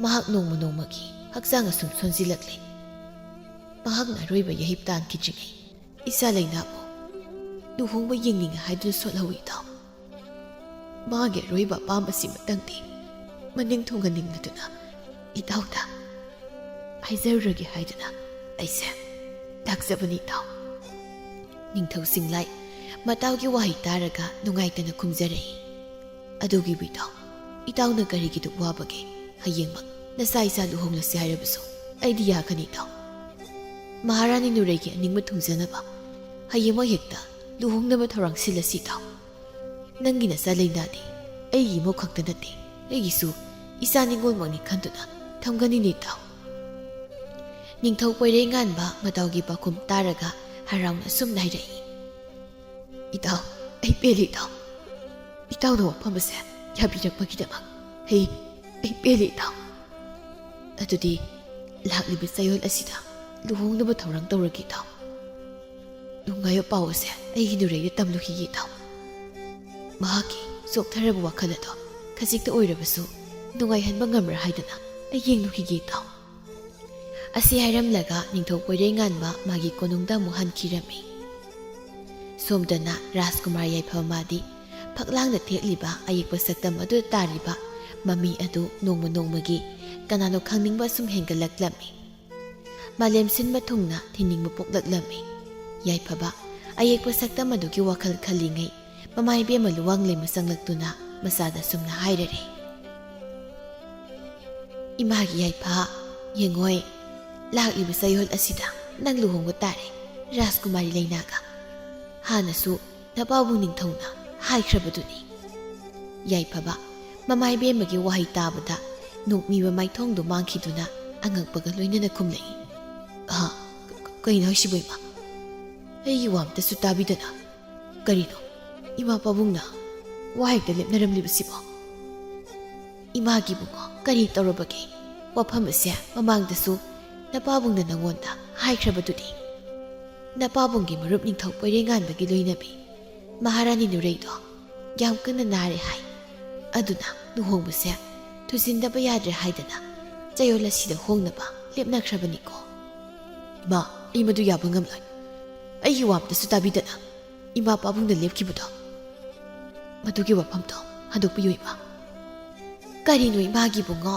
ꯃꯍꯥꯛ ꯅꯣꯡꯃ ꯅꯣꯡꯃꯒꯤ ꯍꯛꯆꯥꯡ ꯑꯁꯨꯝ ꯁꯣꯟꯖꯤꯜꯂꯛꯂꯦ꯫ ꯃꯍꯥꯛꯅ ꯑꯔꯣꯏꯕ ꯌꯥꯍꯤꯞ ꯇꯥꯟꯈꯤꯗ꯭ꯔꯤꯉꯩ ꯏꯆꯥ ꯂꯩꯅꯥꯕꯨ ꯂꯨꯍꯣꯡꯕ ꯌꯦꯡꯅꯤꯡꯉꯤ ꯍꯥꯏꯗꯨꯅ ꯁꯣꯠꯍꯧꯏ ꯏꯇꯥꯎ꯫ ꯃꯥꯒꯤ ꯑꯔꯣꯏꯕ ꯑꯄꯥꯝꯕꯁꯤꯃꯇꯪꯗꯤ ꯃꯅꯤꯡ ꯊꯨꯡꯍꯟꯅꯤꯡꯂꯗꯨꯅ ꯏꯇꯥꯎꯗ ꯍꯥꯏꯖꯔꯨꯔꯒꯦ ꯍꯥꯏꯗꯨꯅ ꯑꯩꯁꯦ ꯂꯥꯛꯆꯕꯅꯤ ꯏꯇꯥꯎ꯫" ꯅꯤꯡꯊꯧ ꯆꯤꯡꯂꯥꯏ ꯃꯇꯥꯎꯒꯤ ꯋꯥꯍꯩ ꯇꯥꯔꯒ ꯅꯨꯡꯉꯥꯏꯇꯅ ꯈꯨꯝꯖꯔꯛꯏ꯫ "ꯑꯗꯨꯒꯤꯕꯨ ꯏꯇꯥꯎ, ꯏꯇꯥꯎꯅ ꯀꯔꯤꯒꯤꯗꯨ ꯋꯥꯕꯒꯦ? ꯍꯌꯦꯡꯃꯛ ꯅꯆꯥ ꯏꯆꯥ ꯂꯨꯍꯣꯡꯂꯁꯤ ꯍꯥꯏꯔꯕꯁꯨ ꯑꯩꯗꯤ ꯌꯥꯒꯅꯤ ꯏꯇꯥꯎ꯫ ꯃꯍꯥꯔꯥꯅꯤ ꯅꯨꯔꯩꯒꯤ ꯑꯅꯤꯡꯕ ꯊꯨꯡꯖꯅꯕ ꯍꯌꯦꯡꯃꯛ ꯍꯦꯛꯇ ꯂꯨꯍꯣꯡꯅꯕ ꯊꯧꯔꯥꯡ ꯁꯤꯜꯂꯁꯤ ꯏꯇꯥꯎ꯫ ꯅꯪꯒꯤ ꯅꯆꯥ ꯂꯩꯅꯥꯗꯤ ꯑꯩꯒꯤ ꯏꯃꯧ ꯈꯛꯇ ꯅꯠꯇꯦ, ꯑꯩꯒꯤꯁꯨ ꯏꯆꯥ ꯅꯤꯉꯣꯜꯃꯛꯅꯤ ꯈꯟꯗꯨꯅ ꯊꯝꯒꯅꯤꯅꯦ ꯏꯇꯥꯎ꯫" ꯅꯤꯡꯊꯧ ꯄꯣꯏꯔꯩꯉꯥꯟꯕ ꯃꯇꯥꯎꯒꯤ ꯄꯥꯎꯈꯨꯝ ꯇꯥꯔꯒ ꯍꯔꯥꯎꯅ ꯑꯁꯨꯝꯅ ꯍꯥꯏꯔꯛꯏ, "ꯏꯇꯥꯎ, ꯑꯩ ꯄꯦꯜꯂꯦ ꯏꯇꯥꯎ꯫ ꯏꯇꯥꯎꯅ ꯋꯥꯐꯝ ꯑꯁꯦ ꯌꯥꯕꯤꯔꯛꯄꯒꯤꯗꯃꯛ ꯑꯩ, ꯑꯩ ꯄꯦꯜꯂꯦ ꯏꯇꯥꯎ꯫ ꯑꯗꯨꯗꯤ ꯂꯥꯛꯂꯤꯕ ꯆꯌꯣꯜ ꯑꯁꯤꯗ ꯂꯨꯍꯣꯡꯅꯕ ꯊꯧꯔꯥꯡ ꯇꯧꯔꯒꯦ ꯏꯇꯥꯎ꯫ ꯅꯨꯡꯉꯥꯏꯕ ꯄꯥꯎ ꯑꯁꯦ ꯑꯩꯒꯤ ꯅꯨꯔꯩꯗ ꯇꯝꯂꯨꯈꯤꯒꯦ ꯏꯇꯥꯎ꯫ ꯃꯍꯥꯛꯀꯤ ꯆꯣꯛꯊꯔꯕ ꯋꯥꯈꯜ ꯑꯗꯣ ꯈꯖꯤꯛꯇ ꯑꯣꯏꯔꯕꯁꯨ ꯅꯨꯡꯉꯥꯏꯍꯟꯕ ꯉꯝꯕ꯭ꯔꯥ ꯍꯥꯏꯗꯅ ꯑꯩ ꯌꯦꯡꯂꯨꯈꯤꯒꯦ ꯏꯇꯥꯎ꯫" ꯑꯁꯤ ꯍꯥꯏꯔꯝꯂꯒ ꯅꯤꯡꯊꯧ ꯀꯣꯏꯔꯩꯉꯥꯟꯕ ꯃꯥꯒꯤ ꯀꯣꯅꯨꯡꯗ ꯑꯃꯨꯛ ꯍꯟꯈꯤꯔꯝꯃꯤ꯫ ꯁꯣꯝꯗꯅ ꯔꯥꯖꯀꯨꯃꯥꯔ ꯌꯥꯏꯐꯕ ꯃꯥꯗꯤ ꯐꯛꯂꯥꯡꯗ ꯊꯦꯠꯂꯤꯕ ꯑꯌꯦꯛꯄ ꯁꯛꯇꯝ ꯑꯗꯨꯗ ꯇꯥꯔꯤꯕ ꯃꯃꯤ ꯑꯗꯨ ꯅꯣꯡꯃ ꯅꯣꯡꯃꯒꯤ ꯀꯅꯥꯅꯣ ꯈꯪꯅꯤꯡꯕ ꯁꯨꯝ ꯍꯦꯟꯒꯠꯂꯛꯂꯝꯃꯤ꯫ ꯃꯥꯂꯦꯝ ꯁꯤꯟꯕ ꯊꯨꯡꯅ ꯊꯤꯅꯤꯡꯕ ꯄꯣꯛꯂꯛꯂꯝꯃꯤ꯫ ꯌꯥꯏꯐꯕ ꯑꯌꯦꯛꯄ ꯁꯛꯇꯝ ꯑꯗꯨꯒꯤ ꯋꯥꯈꯜ ꯈꯜꯂꯤꯉꯩ ꯃꯃꯥ ꯏꯕꯦꯝꯃ ꯂꯨꯋꯥꯡꯂꯩꯃ ꯆꯪꯂꯛꯇꯨꯅ ꯃꯆꯥꯗ ꯁꯨꯝꯅ ꯍꯥꯏꯔꯔꯦ꯫ "ꯏꯃꯥꯒꯤ ꯌꯥꯏꯐ, ꯌꯦꯡꯉꯣꯏ, ꯂꯥꯛꯂꯤꯕ ꯆꯌꯣꯜ ꯑꯁꯤꯗ ꯅꯪ ꯂꯨꯍꯣꯡꯕ ꯇꯥꯔꯦ ꯔꯥꯖꯀꯨꯃꯥꯔꯤ ꯂꯩꯅꯥꯒ꯫ ꯍꯥꯟꯅꯁꯨ ꯅꯄꯥꯕꯨꯡ ꯅꯤꯡꯊꯧꯅ ꯍꯥꯏꯈ꯭ꯔꯕꯗꯨꯅꯤ꯫" ꯌꯥꯏꯐꯕ ꯃꯃꯥ ꯏꯕꯦꯝꯃꯒꯤ ꯋꯥꯍꯩ ꯇꯥꯕꯗ ꯅꯣꯛꯃꯤꯕ ꯃꯥꯏꯊꯣꯡꯗꯨ ꯃꯥꯡꯈꯤꯗꯨꯅ ꯑꯉꯛꯄꯒ ꯂꯣꯏꯅꯅ ꯈꯨꯝꯂꯛꯏ꯫ "ꯍꯥ? ꯀ-, ꯀ-, ꯀꯩꯅꯣ ꯍꯥꯏꯁꯤꯕꯨ ꯏꯃꯥ? ꯑꯩꯒꯤ ꯋꯥ ꯑꯝꯇꯁꯨ ꯇꯥꯕꯤꯗꯅ꯫ ꯀꯔꯤꯅꯣ? ꯏꯃꯥ ꯄꯥꯕꯨꯡꯅ ꯋꯥ ꯍꯦꯛꯇ ꯂꯦꯞꯅꯔꯝꯂꯤꯕꯁꯤꯕꯣ?" "ꯏꯃꯥꯒꯤ ꯏꯕꯨꯡꯉꯣ, ꯀꯔꯤ ꯇꯧꯔꯕꯒꯦ? ꯋꯥꯐꯝ ꯑꯁꯦ ꯃꯃꯥꯡꯗꯁꯨ ꯅꯄꯥꯕꯨꯡꯅ ꯅꯉꯣꯟꯗ ꯍꯥꯏꯈ꯭ꯔꯕꯗꯨꯗꯤ꯫ ꯅꯄꯥꯕꯨꯡꯒꯤ ꯃꯔꯨꯞ ꯅꯤꯡꯊꯧ ꯄꯣꯏꯔꯩꯉꯥꯟꯕꯒꯤ ꯂꯣꯏꯅꯕꯤ ꯃꯍꯥꯔꯥꯅꯤ ꯅꯨꯔꯩꯗꯣ ꯌꯥꯝ ꯀꯟꯅ ꯅꯥꯔꯦ ꯍꯥꯏ꯫ ꯑꯗꯨꯅ ꯂꯨꯍꯣꯡꯕꯁꯦ ꯊꯨꯖꯤꯟꯗꯕ ꯌꯥꯗ꯭ꯔꯦ ꯍꯥꯏꯗꯅ ꯆꯌꯣꯜ ꯑꯁꯤꯗ ꯍꯣꯡꯅꯕ ꯂꯦꯞꯅꯈ꯭ꯔꯕꯅꯤꯀꯣ꯫" "ꯏꯃꯥ, ꯑꯩ ꯃꯗꯨ ꯌꯥꯕ ꯉꯝꯂꯣꯏ꯫ ꯑꯩꯒꯤ ꯋꯥ ꯑꯝꯇꯁꯨ ꯇꯥꯕꯤꯗꯅ ꯏꯃꯥ ꯄꯥꯕꯨꯡꯅ ꯂꯦꯞꯈꯤꯕꯗꯣ, ꯃꯗꯨꯒꯤ ꯋꯥꯐꯝꯗꯣ ꯍꯟꯗꯣꯛꯄꯤꯌꯨ ꯏꯃꯥ꯫" "ꯀꯔꯤꯅꯣ ꯏꯃꯥꯒꯤ ꯏꯕꯨꯡꯉꯣ?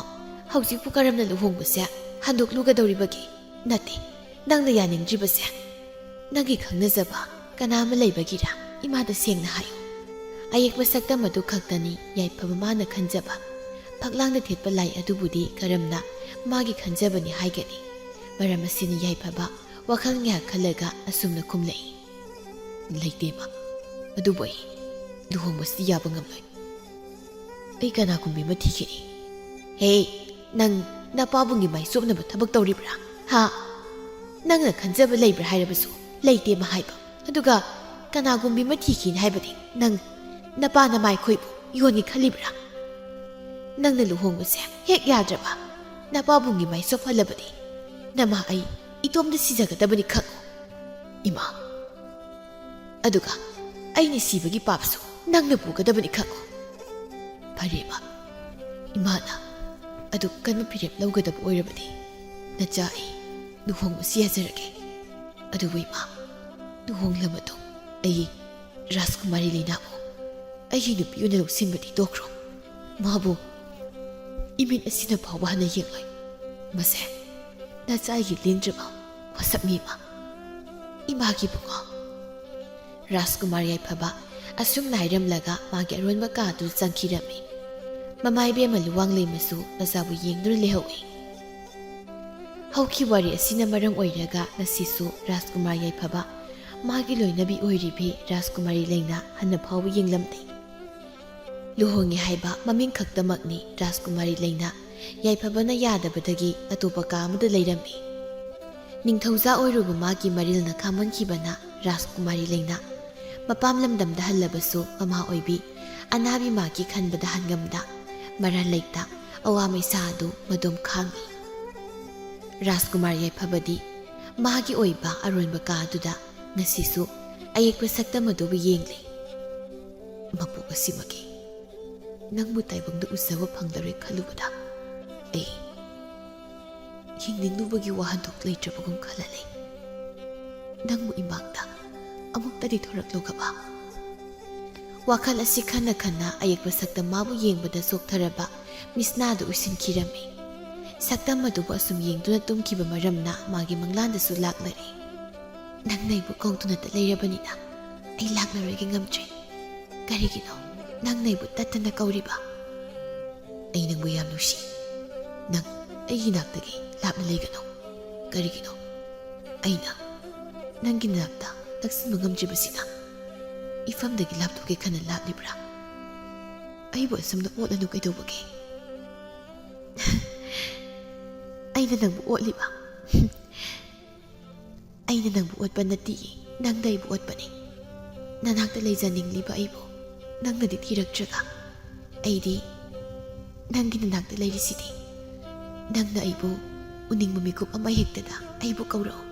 ꯍꯧꯖꯤꯛꯄꯨ ꯀꯔꯝꯅ ꯂꯨꯍꯣꯡꯕꯁꯦ ꯍꯟꯗꯣꯛꯂꯨꯒꯗꯧꯔꯤꯕꯒꯦ? ꯅꯠꯇꯦ, ꯅꯪꯅ ꯌꯥꯅꯤꯡꯗ꯭ꯔꯤꯕꯁꯦ ꯅꯪꯒꯤ ꯈꯪꯅꯖꯕ ꯀꯅꯥ ꯑꯃ ꯂꯩꯕꯒꯤꯔꯥ? ꯏꯃꯥꯗ ꯁꯦꯡꯅ ꯍꯥꯏꯌꯨ꯫" ꯑꯌꯦꯛꯄ ꯁꯛꯇꯝ ꯑꯗꯨ ꯈꯛꯇꯅꯤ ꯌꯥꯏꯐꯕ ꯃꯥꯅ ꯈꯟꯖꯕ꯫ ꯐꯛꯂꯥꯡꯗ ꯊꯦꯠꯄ ꯂꯥꯏ ꯑꯗꯨꯕꯨꯗꯤ ꯀꯔꯝꯅ ꯃꯥꯒꯤ ꯈꯟꯖꯕꯅꯤ ꯍꯥꯏꯒꯅꯤ? ꯃꯔꯝ ꯑꯁꯤꯅ ꯌꯥꯏꯐꯕ ꯋꯥꯈꯜ ꯉꯥꯏꯍꯥꯛ ꯈꯜꯂꯒ ꯑꯁꯨꯝꯅ ꯈꯨꯝꯂꯛꯏ꯫ "ꯂꯩꯇꯦ ꯃꯥ, ꯑꯗꯨꯕꯨ ꯑꯩ ꯂꯨꯍꯣꯡꯕꯁꯤꯗꯤ ꯌꯥꯕ ꯉꯝꯂꯣꯏ꯫ ꯑꯩ ꯀꯅꯥꯒꯨꯝꯕꯤ ꯑꯃ ꯊꯤꯈꯤꯅꯤ꯫" "ꯍꯦ, ꯅꯪ ꯅꯄꯥꯕꯨꯡꯒꯤ ꯃꯥꯏ ꯆꯣꯞꯅꯕ ꯊꯕꯛ ꯇꯧꯔꯤꯕ꯭ꯔꯥ? ꯍꯥ? ꯅꯪꯅ ꯈꯟꯖꯕ ꯂꯩꯕ꯭ꯔꯥ ꯍꯥꯏꯔꯕꯁꯨ ꯂꯩꯇꯦ ꯃꯥ ꯍꯥꯏꯕ꯫ ꯑꯗꯨꯒ ꯀꯅꯥꯒꯨꯝꯕꯤ ꯑꯃ ꯊꯤꯈꯤꯅꯤ ꯍꯥꯏꯕꯗꯤ ꯅꯪ ꯅꯄꯥ ꯅꯃꯥ ꯑꯩꯈꯣꯏꯕꯨ ꯌꯣꯟꯒꯦ ꯈꯜꯂꯤꯕ꯭ꯔꯥ? ꯅꯪꯅ ꯂꯨꯍꯣꯡꯕꯁꯦ ꯍꯦꯛ ꯌꯥꯗ꯭ꯔꯕ, ꯅꯄꯥꯕꯨꯡꯒꯤ ꯃꯥꯏ ꯆꯣꯞꯍꯜꯂꯕꯗꯤ ꯅꯃꯥ ꯑꯩ ꯏꯇꯣꯝꯇ ꯁꯤꯖꯒꯗꯕꯅꯤ ꯈꯪꯉꯨ꯫" "ꯏꯃꯥ, ꯑꯗꯨꯒ ꯑꯩꯅ ꯁꯤꯕꯒꯤ ꯄꯥꯞꯁꯨ ꯅꯪꯅ ꯄꯨꯒꯗꯕꯅꯤ ꯈꯪꯉꯨ꯫" "ꯐꯔꯦꯕ, ꯏꯃꯥꯅ ꯑꯗꯨꯛ ꯀꯟꯕ ꯐꯤꯔꯦꯞ ꯂꯧꯒꯗꯕ ꯑꯣꯏꯔꯕꯗꯤ ꯅꯆꯥ ꯑꯩ ꯂꯨꯍꯣꯡꯕꯁꯤ ꯌꯥꯖꯔꯒꯦ꯫ ꯑꯗꯨꯕꯨ ꯏꯃꯥ, ꯂꯨꯍꯣꯡꯂ ꯃꯇꯨꯡ ꯑꯩ ꯔꯥꯖꯀꯨꯃꯥꯔꯤ ꯂꯩꯅꯥꯕꯨ ꯑꯩꯒꯤ ꯅꯨꯄꯤ ꯑꯣꯏꯅ ꯂꯧꯁꯤꯟꯕꯗꯤ ꯇꯣꯛꯈ꯭ꯔꯣ꯫ ꯃꯥꯕꯨ ꯏꯃꯤꯠ ꯑꯁꯤꯅ ꯐꯥꯎꯕ ꯍꯟꯅ ꯌꯦꯡꯂꯣꯏ꯫ ꯃꯁꯦ ꯅꯆꯥꯒꯤ ꯂꯦꯡꯗ꯭ꯔꯕ ꯋꯥꯁꯛꯅꯤ ꯏꯃꯥ꯫ ꯏꯃꯥꯒꯤ ꯏꯕꯨꯡꯉꯣ꯫" ꯔꯥꯖꯀꯨꯃꯥꯔ ꯌꯥꯏꯐꯕ ꯑꯁꯨꯝꯅ ꯍꯥꯏꯔꯝꯂꯒ ꯃꯥꯒꯤ ꯑꯔꯣꯟꯕ ꯀꯥ ꯑꯗꯨ ꯆꯪꯈꯤꯔꯝꯃꯤ꯫ ꯃꯃꯥ ꯏꯕꯦꯝꯃ ꯂꯨꯋꯥꯡꯂꯩꯃꯁꯨ ꯃꯆꯥꯕꯨ ꯌꯦꯡꯗꯨꯅ ꯂꯩꯍꯧꯏ꯫ ꯍꯧꯈꯤꯕ ꯋꯥꯔꯤ ꯑꯁꯤꯅ ꯃꯔꯝ ꯑꯣꯏꯔꯒ ꯉꯁꯤꯁꯨ ꯔꯥꯖꯀꯨꯃꯥꯔ ꯌꯥꯏꯐꯕ ꯃꯥꯒꯤ ꯂꯣꯏꯅꯕꯤ ꯑꯣꯏꯔꯤꯕꯤ ꯔꯥꯖꯀꯨꯃꯥꯔꯤ ꯂꯩꯅꯥ ꯍꯟꯅ ꯐꯥꯎꯕ ꯌꯦꯡꯂꯝꯗꯦ꯫ ꯂꯨꯍꯣꯡꯉꯦ ꯍꯥꯏꯕ ꯃꯃꯤꯡ ꯈꯛꯇꯃꯛꯅꯤ ꯔꯥꯖꯀꯨꯃꯥꯔꯤ ꯂꯩꯅꯥ ꯌꯥꯏꯐꯕꯅ ꯌꯥꯗꯕꯗꯒꯤ ꯑꯇꯣꯞꯄ ꯀꯥ ꯑꯃꯗ ꯂꯩꯔꯝꯃꯤ꯫ ꯅꯤꯡꯊꯧꯖꯥ ꯑꯣꯏꯔꯨꯕ ꯃꯥꯒꯤ ꯃꯔꯤꯜꯅ ꯈꯥꯝꯍꯟꯈꯤꯕꯅ ꯔꯥꯖꯀꯨꯃꯥꯔꯤ ꯂꯩꯅꯥ ꯃꯄꯥꯝ ꯂꯝꯗꯝꯗ ꯍꯜꯂꯕꯁꯨ ꯃꯃꯥ ꯑꯣꯏꯕꯤ ꯑꯅꯥꯕꯤ ꯃꯥꯒꯤ ꯈꯟꯕꯗ ꯍꯟꯉꯝꯗ ꯃꯔꯥꯜ ꯂꯩꯇ ꯑꯋꯥ ꯃꯩꯁꯥ ꯑꯗꯨ ꯃꯗꯨꯝ ꯈꯥꯡꯉꯤ꯫ ꯔꯥꯖꯀꯨꯃꯥꯔ ꯌꯥꯏꯐꯕꯗꯤ ꯃꯥꯒꯤ ꯑꯣꯏꯕ ꯑꯔꯣꯟꯕ ꯀꯥ ꯑꯗꯨꯗ ꯉꯁꯤꯁꯨ ꯑꯌꯦꯛꯄ ꯁꯛꯇꯝ ꯑꯗꯨꯕꯨ ꯌꯦꯡꯂꯤ꯫ ꯃꯄꯣꯛ ꯑꯁꯤꯃꯛꯀꯤ ꯅꯪꯕꯨ ꯇꯥꯏꯕꯪꯗ ꯎꯖꯕ ꯐꯪꯂꯔꯣꯏ ꯈꯜꯂꯨꯕꯗ ꯑꯩ ꯍꯤꯡꯅꯤꯡꯂꯨꯕꯒꯤ ꯋꯥꯍꯟꯊꯣꯛ ꯂꯩꯇ꯭ꯔꯕꯒꯨꯝ ꯈꯜꯂ ꯂꯩ꯫ ꯅꯪꯕꯨ ꯏꯃꯥꯡꯗ ꯑꯃꯨꯛꯇꯗꯤ ꯊꯣꯔꯛꯂꯨꯒꯕ꯫ ꯋꯥꯈꯜ ꯑꯁꯤ ꯈꯟꯅ ꯈꯟꯅ ꯑꯌꯦꯛꯄ ꯁꯛꯇꯝ ꯃꯥꯕꯨ ꯌꯦꯡꯕꯗ ꯆꯣꯛꯊꯔꯕ ꯃꯤꯁꯅꯥꯗꯨ ꯎꯏꯁꯤꯟꯈꯤꯔꯝꯃꯤ꯫ ꯁꯛꯇꯝ ꯑꯗꯨꯕꯨ ꯑꯁꯨꯝ ꯌꯦꯡꯗꯨꯅ ꯇꯨꯝꯈꯤꯕ ꯃꯔꯝꯅ ꯃꯥꯒꯤ ꯃꯪꯂꯥꯟꯗꯁꯨ ꯂꯥꯛꯂꯔꯦ꯫ ꯅꯪꯅ ꯑꯩꯕꯨ ꯀꯧꯗꯨꯅꯇ ꯂꯩꯔꯕꯅꯤꯅ ꯑꯩ ꯂꯥꯛꯂꯔꯣꯏꯒꯦ ꯉꯝꯗ꯭ꯔꯦ꯫ ꯀꯔꯤꯒꯤꯅꯣ ꯅꯪꯅ ꯑꯩꯕꯨ ꯇꯠꯇꯅ ꯀꯧꯔꯤꯕ? ꯑꯩ ꯅꯪꯕꯨ ꯌꯥꯝ ꯅꯨꯡꯁꯤ꯫ ꯅꯪ ꯑꯩꯒꯤ ꯅꯥꯛꯇꯒꯤ ꯂꯥꯞꯅ ꯂꯩꯒꯅꯨ꯫ ꯀꯔꯤꯒꯤꯅꯣ ꯑꯩꯅ ꯅꯪꯒꯤ ꯅꯥꯛꯇ ꯅꯛꯁꯤꯟꯕ ꯉꯝꯗ꯭ꯔꯤꯕꯁꯤꯅ? ꯏꯐꯝꯗꯒꯤ ꯂꯥꯞꯊꯣꯛꯀꯦ ꯈꯟꯅ ꯂꯥꯞꯂꯤꯕ꯭ꯔꯥ? ꯑꯩꯕꯨ ꯑꯁꯨꯝꯅ ꯑꯣꯠꯂꯅꯨ ꯀꯩꯗꯧꯕꯒꯦ? ꯑꯩꯅ ꯅꯪꯕꯨ ꯑꯣꯠꯂꯤꯕ? ꯑꯩꯅ ꯅꯪꯕꯨ ꯑꯣꯠꯄ ꯅꯠꯇꯤꯌꯦ, ꯅꯪꯅ ꯑꯩꯕꯨ ꯑꯣꯠꯄꯅꯦ꯫ ꯅꯅꯥꯛꯇ ꯂꯩꯖꯅꯤꯡꯂꯤꯕ ꯑꯩꯕꯨ ꯅꯪꯅꯗꯤ ꯊꯤꯔꯛꯇ꯭ꯔꯒ ꯑꯩꯗꯤ ꯅꯪꯒꯤ ꯅꯅꯥꯛꯇ ꯂꯩꯔꯤꯁꯤꯗꯤ꯫ ꯅꯪꯅ ꯑꯩꯕꯨ ꯎꯅꯤꯡꯕ ꯃꯤꯀꯨꯞ ꯑꯃ ꯍꯦꯛꯇꯗ ꯑꯩꯕꯨ ꯀꯧꯔꯛꯎ꯫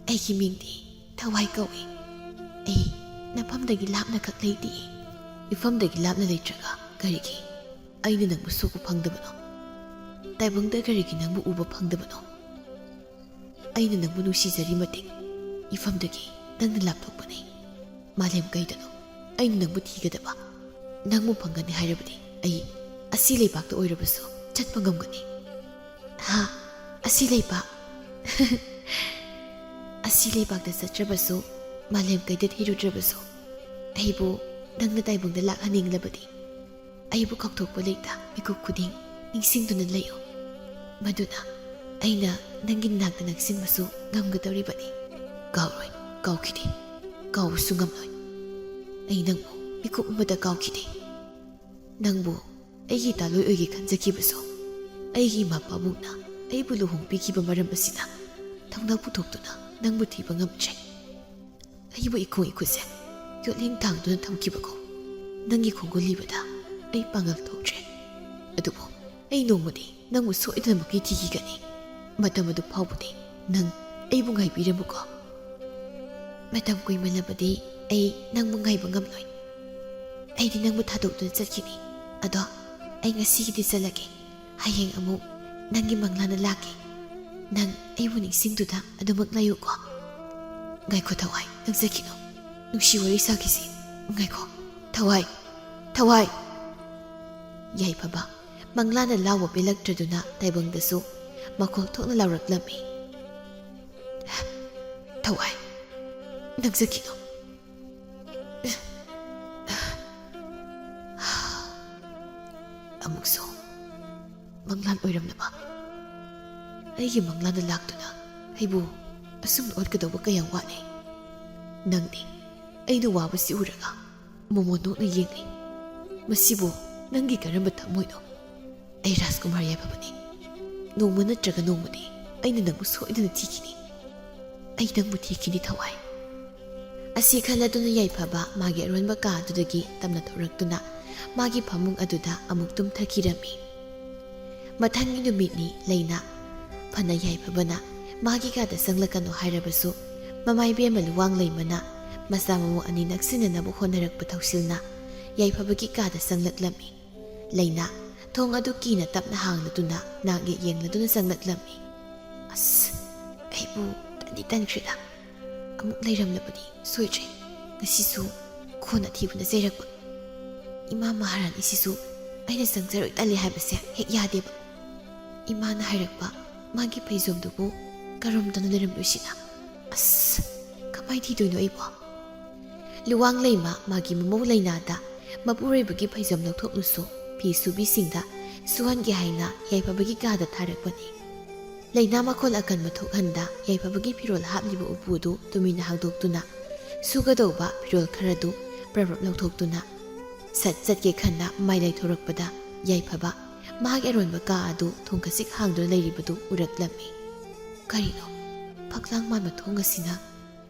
ꯑꯩꯒꯤ ꯃꯤꯡꯗꯤ ꯊꯋꯥꯏ ꯀꯧꯏ꯫ ꯑꯩ ꯅꯐꯝꯗꯒꯤ ꯂꯥꯞꯅ ꯈꯛ ꯂꯩꯇꯤꯌꯦ꯫ ꯏꯐꯝꯗꯒꯤ ꯂꯥꯞꯅ ꯂꯩꯇ꯭ꯔꯒ ꯀꯔꯤꯒꯤ ꯑꯩꯅ ꯅꯪꯕꯨ ꯁꯣꯛꯄ ꯐꯪꯗꯕꯅꯣ? ꯇꯥꯏꯕꯪꯗ ꯀꯔꯤꯒꯤ ꯅꯪꯕꯨ ꯎꯕ ꯐꯪꯗꯕꯅꯣ? ꯑꯩꯅ ꯅꯪꯕꯨ ꯅꯨꯡꯁꯤꯖꯔꯤ ꯃꯇꯤꯛ ꯏꯐꯝꯗꯒꯤ ꯅꯪꯅ ꯂꯥꯞꯊꯣꯛꯄꯅꯤ꯫ ꯃꯥꯂꯦꯝ ꯀꯩꯗꯅꯣ ꯑꯩꯅ ꯅꯪꯕꯨ ꯊꯤꯒꯗꯕ? ꯅꯪꯕꯨ ꯐꯪꯒꯅꯤ ꯍꯥꯏꯔꯕꯗꯤ ꯑꯩ ꯑꯁꯤ ꯂꯩꯕꯥꯛꯇ ꯑꯣꯏꯔꯕꯁꯨ ꯆꯠꯄ ꯉꯝꯒꯅꯤ꯫ ꯍꯥ? ꯑꯁꯤ ꯂꯩꯕꯥꯛ? ꯑꯁꯤ ꯂꯩꯕꯥꯛꯇ ꯆꯠꯇ꯭ꯔꯕꯁꯨ, ꯃꯥꯂꯦꯝ ꯀꯩꯗ ꯊꯤꯔꯨꯗ꯭ꯔꯕꯁꯨ, ꯑꯩꯕꯨ ꯅꯪꯅ ꯇꯥꯏꯕꯪꯗ ꯂꯥꯛꯍꯟꯅꯤꯡꯂꯕꯗꯤ, ꯑꯩꯕꯨ ꯀꯥꯎꯊꯣꯛꯄ ꯂꯩꯇ ꯃꯤꯀꯨꯞ ꯈꯨꯗꯤꯡ ꯅꯤꯡꯁꯤꯡꯗꯨꯅ ꯂꯩꯌꯨ꯫ ꯃꯗꯨꯅ ꯑꯩꯅ ꯅꯪꯒꯤ ꯅꯥꯛꯇ ꯅꯛꯁꯤꯟꯕꯁꯨ ꯉꯝꯒꯗꯧꯔꯤꯕꯅꯤ꯫ ꯀꯥꯎꯔꯣꯏ, ꯀꯥꯎꯈꯤꯗꯦ, ꯀꯥꯎꯕꯁꯨ ꯉꯝꯂꯣꯏ꯫ ꯑꯩ ꯅꯪꯕꯨ ꯃꯤꯀꯨꯞ ꯑꯃꯗ ꯀꯥꯎꯈꯤꯗꯦ꯫ ꯅꯪꯕꯨ ꯑꯩꯒꯤ ꯏꯇꯥꯂꯣꯏ ꯑꯣꯏꯒꯦ ꯈꯟꯖꯈꯤꯕꯁꯨ, ꯑꯩꯒꯤ ꯏꯃꯥ ꯄꯥꯕꯨꯡꯅ ꯑꯩꯕꯨ ꯂꯨꯍꯣꯡꯕꯤꯈꯤꯕ ꯃꯔꯝ ꯑꯁꯤꯅ ꯊꯧꯅꯥ ꯄꯨꯊꯣꯛꯇꯨꯅ ꯅꯪꯕꯨ ꯊꯤꯕ ꯉꯝꯗ꯭ꯔꯦ꯫ ꯑꯩꯕꯨ ꯏꯈꯣꯡ ꯏꯈꯨꯠꯁꯦ ꯌꯣꯠꯂꯦꯡ ꯊꯥꯡꯗꯨꯅ ꯊꯝꯈꯤꯕꯒꯨꯝ, ꯅꯪꯒꯤ ꯈꯣꯡꯒꯨꯜ ꯂꯤꯕꯗ ꯑꯩ ꯄꯥꯡꯒꯜ ꯊꯣꯛꯇ꯭ꯔꯦ꯫ ꯑꯗꯨꯕꯨ ꯑꯩ ꯅꯣꯡꯃꯗꯤ ꯅꯪꯕꯨ ꯁꯣꯏꯗꯅꯃꯛꯀꯤ ꯊꯤꯈꯤꯒꯅꯤ꯫ ꯃꯇꯝ ꯑꯗꯨ ꯐꯥꯎꯕꯗꯤ ꯅꯪ ꯑꯩꯕꯨ ꯉꯥꯏꯕꯤꯔꯝꯃꯨꯀꯣ꯫ ꯃꯇꯝ ꯀꯨꯏꯃꯜꯂꯕꯗꯤ ꯑꯩ ꯅꯪꯕꯨ ꯉꯥꯏꯕ ꯉꯝꯂꯣꯏ꯫ ꯑꯩꯗꯤ ꯅꯪꯕꯨ ꯊꯥꯗꯣꯛꯇꯨꯅ ꯆꯠꯈꯤꯅꯤ꯫ ꯑꯗꯣ ꯑꯩ ꯉꯁꯤꯒꯤꯗꯤ ꯆꯠꯂꯒꯦ꯫ ꯍꯌꯦꯡ ꯑꯃꯨꯛ ꯅꯪꯒꯤ ꯃꯪꯂꯥꯟꯅ ꯂꯥꯛꯀꯦ꯫ ꯅꯪ ꯑꯩꯕꯨ ꯅꯤꯡꯁꯤꯡꯗꯨꯅ ꯑꯗꯨꯃꯛ ꯂꯩꯌꯨꯀꯣ꯫ ꯉꯥꯏꯈꯣ ꯊꯋꯥꯏ, ꯅꯪ ꯆꯠꯈꯤꯅꯨ꯫ ꯅꯨꯡꯁꯤ ꯋꯥꯔꯤ ꯁꯥꯈꯤꯁꯤ꯫ ꯉꯥꯏꯈꯣ ꯊꯋꯥꯏ, ꯊꯋꯥꯏ꯫ ꯌꯥꯏꯐꯕ ꯃꯪꯂꯥꯟꯅ ꯂꯥꯎꯕ ꯄꯦꯜꯂꯛꯇ꯭ꯔꯗꯨꯅ ꯇꯥꯏꯕꯪꯗꯁꯨ ꯃꯈꯣꯜ ꯊꯣꯛꯅ ꯂꯥꯎꯔꯛꯂꯝꯃꯤ꯫ ꯊꯋꯥꯏ, ꯅꯪ ꯆꯠꯈꯤꯅꯨ꯫ ꯑꯃꯨꯛꯁꯨ ꯃꯪꯂꯥꯟ ꯑꯣꯏꯔꯝꯂꯕ? ꯑꯩꯒꯤ ꯃꯪꯂꯥꯟꯗ ꯂꯥꯛꯇꯨꯅ ꯑꯩꯕꯨ ꯑꯁꯨꯝꯅ ꯑꯣꯠꯀꯗꯧꯕ ꯀꯌꯥ ꯋꯥꯠꯂꯤ꯫ ꯅꯪꯗꯤ ꯑꯩꯅ ꯋꯥꯕꯁꯤ ꯎꯔꯒ ꯃꯣꯃꯣꯟ ꯅꯣꯛꯅ ꯌꯦꯡꯂꯤ꯫ ꯃꯁꯤꯕꯨ ꯅꯪꯒꯤ ꯀꯔꯝꯕ ꯊꯃꯣꯏꯅꯣ? ꯑꯩ ꯔꯥꯖꯀꯨꯃꯥꯔ ꯌꯥꯏꯐꯕꯅꯤ꯫ ꯅꯣꯡꯃ ꯅꯠꯇ꯭ꯔꯒ ꯅꯣꯡꯃꯗꯤ ꯑꯩꯅ ꯅꯪꯕꯨ ꯁꯣꯏꯗꯅ ꯊꯤꯈꯤꯅꯤ꯫ ꯑꯩ ꯅꯪꯕꯨ ꯊꯤꯈꯤꯅꯤ ꯊꯋꯥꯏ꯫ ꯑꯁꯤ ꯈꯜꯂꯗꯨꯅ ꯌꯥꯏꯐꯕ ꯃꯥꯒꯤ ꯑꯔꯣꯟꯕ ꯀꯥ ꯑꯗꯨꯗꯒꯤ ꯇꯞꯅ ꯊꯣꯔꯛꯇꯨꯅ ꯃꯥꯒꯤ ꯐꯃꯨꯡ ꯑꯗꯨꯗ ꯑꯃꯨꯛ ꯇꯨꯝꯊꯈꯤꯔꯝꯃꯤ꯫ ꯃꯊꯪꯒꯤ ꯅꯨꯃꯤꯠꯅꯤ ꯂꯩꯅ꯫ ꯐꯅ ꯌꯥꯏꯐꯕꯅ ꯃꯥꯒꯤ ꯀꯥꯗ ꯆꯪꯂꯛꯀꯅꯨ ꯍꯥꯏꯔꯕꯁꯨ, ꯃꯃꯥ ꯏꯕꯦꯝꯃ ꯂꯨꯋꯥꯡ ꯂꯩꯃꯅ ꯃꯆꯥ ꯃꯃꯧ ꯑꯅꯤ ꯅꯛꯁꯤꯟꯅꯅꯕ ꯍꯣꯠꯅꯔꯛꯄ ꯊꯧꯁꯤꯜꯅ ꯌꯥꯏꯐꯕꯒꯤ ꯀꯥꯗ ꯆꯪꯂꯛꯂꯝꯃꯤ꯫ ꯂꯩꯅ ꯊꯣꯡ ꯑꯗꯨ ꯀꯤꯅ ꯇꯞꯅ ꯍꯥꯡꯂꯗꯨꯅ ꯅꯥꯛ ꯌꯦꯛ ꯌꯦꯡꯂꯗꯨꯅ ꯆꯪꯂꯛꯂꯝꯃꯤ꯫ "ꯑꯁ, ꯑꯩꯕꯨ ꯇꯟꯗꯤ ꯇꯟꯈ꯭ꯔꯦꯗ꯫ ꯑꯃꯨꯛ ꯂꯩꯔꯝꯂꯕꯗꯤ ꯁꯣꯏꯗ꯭ꯔꯦ꯫ ꯉꯁꯤꯁꯨ ꯈꯣꯟ ꯑꯊꯤꯕꯅ ꯆꯩꯔꯛꯄ꯫ ꯏꯃꯥ ꯃꯍꯥꯔꯥꯅꯤꯁꯤꯁꯨ ꯑꯩꯅ ꯆꯪꯖꯔꯣꯏ ꯇꯜꯂꯤ ꯍꯥꯏꯕꯁꯦ ꯍꯦꯛ ꯌꯥꯗꯦꯕ꯫ ꯏꯃꯥꯅ ꯍꯥꯏꯔꯛꯄ ꯃꯥꯒꯤ ꯐꯩꯖꯣꯝꯗꯨꯕꯨ ꯀꯔꯝꯗꯅ ꯂꯩꯔꯝꯂꯣꯏꯁꯤꯅ? ꯑꯁ, ꯀꯃꯥꯏ ꯊꯤꯗꯣꯏꯅꯣ ꯑꯩꯕꯣ?" ꯂꯨꯋꯥꯡ ꯂꯩꯃ ꯃꯥꯒꯤ ꯃꯃꯧ ꯂꯩꯅꯥꯗ ꯃꯄꯨꯔꯣꯏꯕꯒꯤ ꯐꯩꯖꯣꯝ ꯂꯧꯊꯣꯛꯂꯨꯁꯨ, ꯐꯤ ꯁꯨꯕꯤꯁꯤꯡꯗ ꯁꯨꯍꯟꯒꯦ ꯍꯥꯏꯅ ꯌꯥꯏꯐꯕꯒꯤ ꯀꯥꯗ ꯊꯥꯔꯛꯄꯅꯤ꯫ ꯂꯩꯅꯥ ꯃꯈꯣꯜ ꯑꯀꯟꯕ ꯊꯣꯛꯍꯟꯗ ꯌꯥꯏꯐꯕꯒꯤ ꯐꯤꯔꯣꯜ ꯍꯥꯞꯂꯤꯕ ꯎꯄꯨꯗꯨ ꯇꯨꯃꯤꯟꯅ ꯍꯥꯡꯗꯣꯛꯇꯨꯅ, ꯁꯨꯒꯗꯧꯕ ꯐꯤꯔꯣꯜ ꯈꯔꯗꯨ ꯄ꯭ꯔꯞ ꯄ꯭ꯔꯞ ꯂꯧꯊꯣꯛꯇꯨꯅ, ꯁꯠ ꯆꯠꯀꯦ ꯈꯟꯅ ꯃꯥꯏ ꯂꯩꯊꯣꯔꯛꯄꯗ ꯌꯥꯏꯐꯕ ꯃꯍꯥꯛꯀꯤ ꯑꯔꯣꯟꯕ ꯀꯥ ꯑꯗꯨ ꯊꯣꯡ ꯈꯖꯤꯛ ꯍꯥꯡꯗꯨꯅ ꯂꯩꯔꯤꯕꯗꯨ ꯎꯔꯛꯂꯝꯃꯤ꯫ ꯀꯔꯤꯅꯣ, ꯐꯛꯂꯥꯡ ꯃꯥꯟꯕ ꯊꯣꯡ ꯑꯁꯤꯅ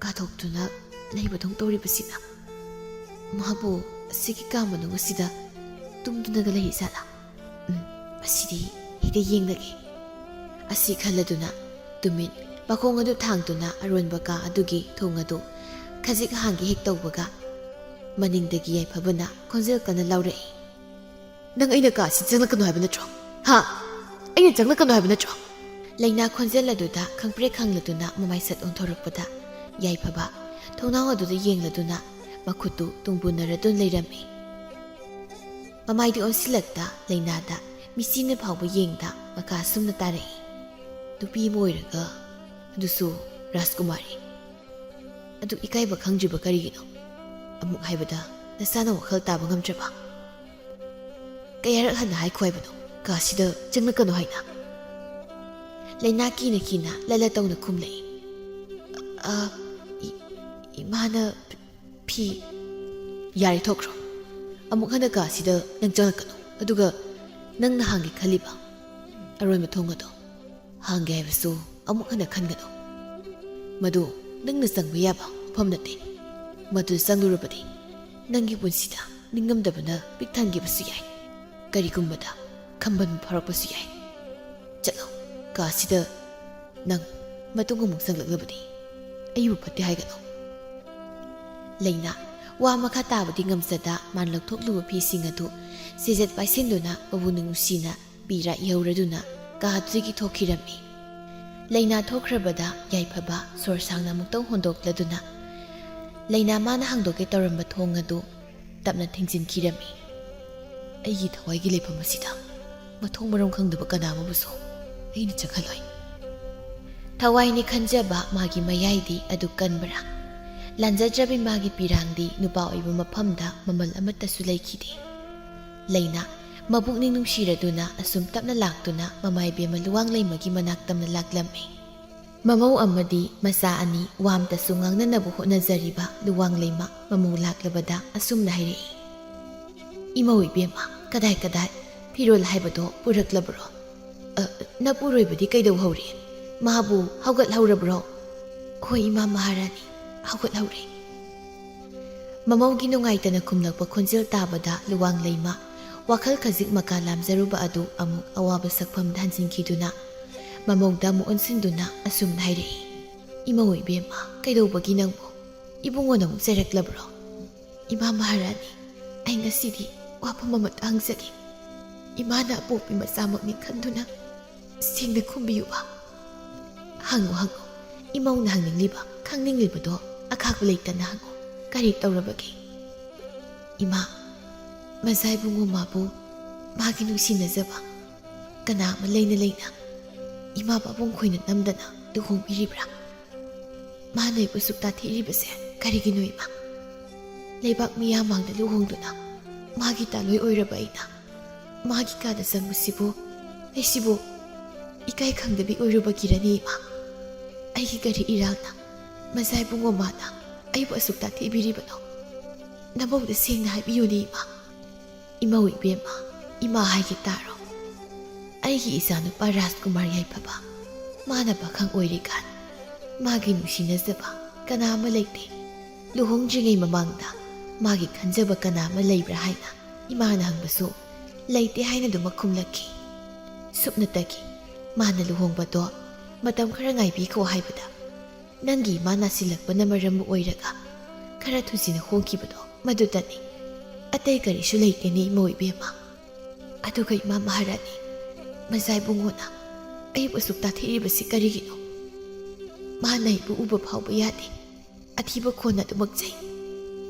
ꯀꯥꯊꯣꯛꯇꯨꯅ ꯂꯩꯕꯗꯧ ꯇꯧꯔꯤꯕꯁꯤꯅ? ꯃꯍꯥꯛꯄꯨ ꯑꯁꯤꯒꯤ ꯀꯥ ꯃꯅꯨꯡ ꯑꯁꯤꯗ ꯇꯨꯝꯗꯨꯅꯒ ꯂꯩꯔꯤꯖꯥꯠꯂꯥ? ꯎꯝ, ꯃꯁꯤꯗꯤ ꯍꯦꯛꯇ ꯌꯦꯡꯂꯒꯦ꯫ ꯑꯁꯤ ꯈꯜꯂꯗꯨꯅ ꯇꯨꯃꯤꯟ ꯃꯈꯣꯡ ꯑꯗꯨ ꯊꯥꯡꯗꯨꯅ ꯑꯔꯣꯟꯕ ꯀꯥ ꯑꯗꯨꯒꯤ ꯊꯣꯡ ꯑꯗꯨ ꯈꯖꯤꯛ ꯍꯥꯡꯒꯦ ꯍꯦꯛ ꯇꯧꯕꯒ, ꯃꯅꯤꯡꯗꯒꯤ ꯌꯥꯏꯐꯕꯅ ꯈꯣꯟꯖꯦꯜ ꯀꯟꯅ ꯂꯥꯎꯔꯛꯏ, "ꯅꯪ ꯑꯩꯅ ꯀꯥꯁꯤ ꯆꯪꯂꯛꯀꯅꯨ ꯍꯥꯏꯕ ꯅꯠꯇ꯭ꯔꯣ? ꯍꯥ? ꯑꯩꯅ ꯆꯪꯂꯛꯀꯅꯨ ꯍꯥꯏꯕ ꯅꯠꯇ꯭ꯔꯣ?" ꯂꯩꯅꯥ ꯈꯣꯟꯖꯦꯜ ꯑꯗꯨꯗ ꯈꯪꯄ꯭ꯔꯦꯛ ꯈꯪꯂꯗꯨꯅ ꯃꯃꯥꯏ ꯁꯠ ꯑꯣꯟꯊꯣꯔꯛꯄꯗ, ꯌꯥꯏꯐꯕ ꯊꯣꯡꯅꯥꯎ ꯑꯗꯨꯗ ꯌꯦꯡꯂꯗꯨꯅ ꯃꯈꯨꯠꯇꯨ ꯇꯨꯡꯕꯨꯟꯅꯔꯗꯨꯅ ꯂꯩꯔꯝꯃꯤ꯫ ꯃꯃꯥꯏꯗꯨ ꯑꯣꯟꯁꯤꯜꯂꯛꯇ ꯂꯩꯅꯥꯗ ꯃꯤꯆꯤꯅ ꯐꯥꯎꯕ ꯌꯦꯡꯗ ꯃꯈꯥ ꯁꯨꯝꯅ ꯇꯥꯔꯛꯏ, "ꯅꯨꯄꯤ ꯑꯃ ꯑꯣꯏꯔꯒ, ꯑꯗꯨꯁꯨ ꯔꯥꯖꯀꯨꯃꯥꯔꯤ꯫ ꯑꯗꯨ ꯏꯀꯥꯏꯕ ꯈꯪꯗ꯭ꯔꯤꯕ ꯀꯔꯤꯒꯤꯅꯣ? ꯑꯃꯨꯛ ꯍꯥꯏꯕꯗ ꯅꯁꯥꯅ ꯋꯥꯈꯜ ꯇꯥꯕ ꯉꯝꯗ꯭ꯔꯕ? ꯀꯌꯥꯔꯛ ꯍꯟꯅ ꯍꯥꯏꯈꯣ ꯍꯥꯏꯕꯅꯣ, ꯀꯥꯁꯤꯗ ꯆꯪꯂꯛꯀꯅꯨ ꯍꯥꯏꯅ?" ꯂꯩꯅꯥ ꯀꯤꯅ ꯀꯤꯅ ꯂꯂ ꯇꯧꯅ ꯈꯨꯝꯂꯛꯏ, "ꯑ, ꯏ-, ꯏꯃꯥꯅ ꯐꯤ"꯫ "ꯌꯥꯔꯦ, ꯊꯣꯛꯈ꯭ꯔꯣ꯫ ꯑꯃꯨꯛ ꯍꯟꯅ ꯀꯥꯁꯤꯗ ꯅꯪ ꯆꯪꯂꯛꯀꯅꯨ꯫ ꯑꯗꯨꯒ ꯅꯪꯅ ꯍꯥꯡꯒꯦ ꯈꯜꯂꯤꯕ ꯑꯔꯣꯟꯕ ꯊꯣꯡ ꯑꯗꯣ ꯍꯥꯡꯒꯦ ꯍꯥꯏꯕꯁꯨ ꯑꯃꯨꯛ ꯍꯟꯅ ꯈꯟꯒꯅꯨ꯫ ꯃꯗꯨ ꯅꯪꯅ ꯆꯪꯕ ꯌꯥꯕ ꯃꯐꯝ ꯅꯠꯇꯦ꯫ ꯃꯗꯨ ꯆꯪꯂꯨꯔꯕꯗꯤ ꯅꯪꯒꯤ ꯄꯨꯟꯁꯤꯗ ꯅꯤꯡꯉꯝꯗꯕꯅ ꯄꯤꯛ ꯊꯟꯈꯤꯕꯁꯨ ꯌꯥꯏ꯫ ꯀꯔꯤꯒꯨꯝꯕꯗ ꯈꯝꯕꯟꯕ ꯐꯥꯎꯔꯛꯄꯁꯨ ꯌꯥꯏ꯫ ꯆꯠꯂꯣ, ꯀꯥꯁꯤꯗ ꯅꯪ ꯃꯇꯨꯡ ꯑꯃꯨꯛ ꯆꯪꯂꯛꯂꯕꯗꯤ ꯑꯩꯕꯨ ꯐꯠꯇꯦ ꯍꯥꯏꯒꯅꯨ"꯫ ꯂꯩꯅꯥ ꯋꯥ ꯃꯈꯥ ꯇꯥꯕꯗꯤ ꯉꯝꯖꯗ, ꯃꯥꯅ ꯂꯧꯊꯣꯛꯂꯨꯕ ꯐꯤꯁꯤꯡ ꯑꯗꯨ ꯆꯦꯖꯦꯠ ꯄꯥꯏꯁꯤꯟꯗꯨꯅ ꯃꯄꯨꯛꯅꯤꯡ ꯅꯨꯡꯁꯤꯅ ꯄꯤꯔꯥ ꯏꯍꯧꯔꯗꯨꯅ ꯀꯥ ꯑꯗꯨꯗꯒꯤ ꯊꯣꯛꯈꯤꯔꯝꯃꯤ꯫ ꯂꯩꯅꯥ ꯊꯣꯛꯈ꯭ꯔꯕꯗ ꯌꯥꯏꯐꯕ ꯁꯣꯔ ꯁꯥꯡꯅ ꯑꯃꯨꯛꯇꯪ ꯍꯣꯟꯗꯣꯛꯂꯗꯨꯅ ꯂꯩꯅꯥ ꯃꯥꯅ ꯍꯥꯡꯗꯣꯛꯀꯦ ꯇꯧꯔꯝꯕ ꯊꯣꯡ ꯑꯗꯨ ꯇꯞꯅ ꯊꯤꯡꯖꯤꯟꯈꯤꯔꯝꯃꯤ꯫ "ꯑꯩꯒꯤ ꯊꯋꯥꯏꯒꯤ ꯂꯩꯐꯝ ꯑꯁꯤꯗ ꯃꯊꯣꯡ ꯃꯔꯝ ꯈꯪꯗꯕ ꯀꯅꯥ ꯑꯃꯕꯨꯁꯨ ꯑꯩꯅ ꯆꯪꯍꯜꯂꯣꯏ"꯫ ꯊꯋꯥꯏꯅꯤ ꯈꯟꯖꯕ ꯃꯥꯒꯤ ꯃꯌꯥꯏꯗꯤ ꯑꯗꯨ ꯀꯟꯕ꯭ꯔꯥ? ꯂꯥꯟꯖꯗ꯭ꯔꯕ ꯏꯃꯥꯒꯤ ꯄꯤꯔꯥꯡꯗꯤ ꯅꯨꯄꯥ ꯑꯣꯏꯕ ꯃꯐꯝꯗ ꯃꯃꯜ ꯑꯃꯠꯇꯁꯨ ꯂꯩꯈꯤꯗꯦ꯫ ꯂꯩꯅꯥ, ꯃꯄꯨꯛꯅꯤꯡ ꯅꯨꯡꯁꯤꯔꯗꯨꯅ ꯑꯁꯨꯝ ꯇꯞꯅ ꯂꯥꯛꯇꯨꯅ ꯃꯃꯥ ꯏꯕꯦꯝꯃ ꯂꯨꯋꯥꯡꯂꯩꯃꯒꯤ ꯃꯅꯥꯛ ꯇꯝꯅ ꯂꯥꯛꯂꯝꯃꯤ꯫ ꯃꯃꯧ ꯑꯃꯗꯤ ꯃꯆꯥ ꯑꯅꯤ ꯋꯥꯝꯇꯁꯨ ꯉꯥꯡꯅꯅꯕ ꯍꯣꯠꯅꯖꯔꯤꯕ ꯂꯨꯋꯥꯡꯂꯩꯃ ꯃꯃꯧ ꯂꯥꯛꯂꯕꯗ ꯑꯁꯨꯝꯅ ꯍꯥꯏꯔꯛꯏ, "ꯏꯃꯧ ꯏꯕꯦꯝꯃ, ꯀꯗꯥꯏ ꯀꯗꯥꯏ? ꯐꯤꯔꯣꯜ ꯍꯥꯏꯕꯗꯣ ꯄꯨꯔꯛꯂꯕ꯭ꯔꯣ? ꯑ, ꯅꯄꯨꯔꯣꯏꯕꯗꯤ ꯀꯩꯗꯧꯍꯧꯔꯤ? ꯃꯥꯕꯨ ꯍꯧꯒꯠꯍꯧꯔꯕ꯭ꯔꯣ?" "ꯍꯣꯏ, ꯏꯃꯥ ꯃꯍꯥꯔꯥꯅꯤ, ꯍꯧꯒꯠꯍꯧꯔꯦ꯫" ꯃꯃꯧꯒꯤ ꯅꯨꯡꯉꯥꯏꯇꯅ ꯈꯨꯝꯂꯛꯄ ꯈꯣꯟꯖꯦꯜ ꯇꯥꯕꯗ ꯂꯨꯋꯥꯡꯂꯩꯃ ꯋꯥꯈꯜ ꯈꯖꯤꯛ ꯃꯀꯥ ꯂꯥꯝꯖꯔꯨꯕ ꯑꯗꯨ ꯑꯃꯨꯛ ꯑꯋꯥꯕ ꯁꯛꯐꯝꯗ ꯍꯟꯖꯤꯟꯈꯤꯗꯨꯅ ꯃꯃꯧꯗ ꯑꯃꯨꯛ ꯑꯣꯟꯁꯤꯟꯗꯨꯅ ꯑꯁꯨꯝꯅ ꯍꯥꯏꯔꯛꯏ, "ꯏꯃꯧ ꯏꯕꯦꯝꯃ, ꯀꯩꯗꯧꯕꯒꯤ ꯅꯪꯕꯨ? ꯏꯕꯨꯡꯉꯣꯅ ꯑꯃꯨꯛ ꯆꯩꯔꯛꯂꯕ꯭ꯔꯣ?" "ꯏꯃꯥ ꯃꯍꯥꯔꯥꯅꯤ, ꯑꯩ ꯉꯁꯤꯗꯤ ꯋꯥꯐꯝ ꯑꯃꯇ ꯍꯪꯖꯒꯦ꯫ ꯏꯃꯥꯅ ꯑꯄꯣꯛꯄꯤ ꯃꯆꯥꯃꯛꯅꯤ ꯈꯟꯗꯨꯅ ꯁꯦꯡꯅ ꯈꯨꯝꯕꯤꯌꯨꯕ꯫" "ꯍꯪꯉꯨ, ꯍꯪꯉꯨ꯫ ꯏꯃꯧꯅ ꯍꯪꯅꯤꯡꯂꯤꯕ, ꯈꯪꯅꯤꯡꯂꯤꯕꯗꯣ ꯑꯈꯥꯛꯄ ꯂꯩꯇꯅ ꯍꯪꯉꯨ꯫ ꯀꯔꯤ ꯇꯧꯔꯕꯒꯦ?" "ꯏꯃꯥ, ꯃꯖꯥ ꯏꯕꯨꯡꯉꯣ ꯃꯥꯕꯨ ꯃꯥꯒꯤ ꯅꯨꯡꯁꯤꯅꯖꯕ ꯀꯅꯥ ꯑꯃ ꯂꯩꯅ ꯂꯩꯅ ꯏꯃꯥ ꯄꯥꯕꯨꯡ ꯈꯣꯏꯅ ꯅꯝꯗꯅ ꯂꯨꯍꯣꯡꯕꯤꯔꯤꯕ꯭ꯔꯥ? ꯃꯥꯅ ꯑꯩꯕꯨ ꯑꯁꯨꯛ ꯇꯥꯊꯤꯔꯤꯕꯁꯦ ꯀꯔꯤꯒꯤꯅꯣ ꯏꯃꯥ? ꯂꯩꯕꯥꯛ ꯃꯤꯌꯥꯝ ꯃꯥꯡꯗ ꯂꯨꯍꯣꯡꯗꯨꯅ ꯃꯥꯒꯤ ꯇꯥꯂꯣꯏ ꯑꯣꯏꯔꯕ ꯑꯩꯅ ꯃꯥꯒꯤ ꯀꯥꯗ ꯆꯪꯕꯁꯤꯕꯨ ꯑꯩꯁꯤꯕꯨ ꯏꯀꯥꯏ ꯈꯪꯗꯕꯤ ꯑꯣꯏꯔꯨꯕꯒꯤꯔꯅꯤ ꯏꯃꯥ? ꯑꯩꯒꯤ ꯀꯔꯤ ꯏꯔꯥꯡꯅ ꯃꯖꯥ ꯏꯕꯨꯡꯉꯣ ꯃꯥꯅ ꯑꯩꯕꯨ ꯑꯁꯨꯛ ꯇꯥꯊꯤꯕꯤꯔꯤꯕꯅꯣ? ꯅꯃꯧꯗ ꯁꯦꯡꯅ ꯍꯥꯏꯕꯤꯌꯨꯅꯦ ꯏꯃꯥ꯫" "ꯏꯃꯧ ꯏꯕꯦꯝꯃ, ꯏꯃꯥ ꯍꯥꯏꯒꯦ ꯇꯥꯔꯣ꯫ ꯑꯩꯒꯤ ꯏꯆꯥꯅꯨꯄꯥ ꯔꯥꯖꯀꯨꯃꯥꯔ ꯌꯥꯏꯐꯕ, ꯃꯥꯅ ꯄꯥꯈꯪ ꯑꯣꯏꯔꯤꯀꯥꯟ ꯃꯥꯒꯤ ꯅꯨꯡꯁꯤꯅꯖꯕ ꯀꯅꯥ ꯑꯃ ꯂꯩꯇꯦ꯫ ꯂꯨꯍꯣꯡꯗ꯭ꯔꯤꯉꯩ ꯃꯃꯥꯡꯗ ꯃꯥꯒꯤ ꯈꯟꯖꯕ ꯀꯅꯥ ꯑꯃ ꯂꯩꯕ꯭ꯔꯥ ꯍꯥꯏꯅ ꯏꯃꯥꯅ ꯍꯪꯕꯁꯨ ꯂꯩꯇꯦ ꯍꯥꯏꯅ ꯑꯗꯨꯃꯛ ꯈꯨꯝꯂꯛꯈꯤ꯫ ꯁꯨꯞꯅꯇꯒꯤ ꯃꯥꯅ ꯂꯨꯍꯣꯡꯕꯗꯣ ꯃꯇꯝ ꯈꯔ ꯉꯥꯏꯕꯤꯈꯣ ꯍꯥꯏꯕꯗ ꯅꯪꯒꯤ ꯏꯃꯥ ꯅꯥꯁꯤꯜꯂꯛꯄꯅ ꯃꯔꯝ ꯑꯣꯏꯔꯒ ꯈꯔ ꯊꯨꯖꯤꯅ ꯍꯣꯡꯈꯤꯕꯗꯣ ꯃꯗꯨꯇꯅꯤ꯫ ꯑꯇꯩ ꯀꯔꯤꯁꯨ ꯂꯩꯇꯦꯅꯦ ꯏꯃꯧ ꯏꯕꯦꯝꯃ꯫ ꯑꯗꯨꯒ ꯏꯃꯥ ꯃꯍꯥꯔꯥꯅꯤ, ꯃꯖꯥ ꯏꯕꯨꯡꯉꯣꯅ ꯑꯩꯕꯨ ꯑꯁꯨꯛ ꯇꯥꯊꯤꯔꯤꯕꯁꯤ ꯀꯔꯤꯒꯤꯅꯣ? ꯃꯥꯅ ꯑꯩꯕꯨ ꯎꯕ ꯐꯥꯎꯕ ꯌꯥꯗꯦ꯫ ꯑꯊꯤꯕ ꯈꯣꯟꯅ ꯑꯗꯨꯃꯛ ꯆꯩ꯫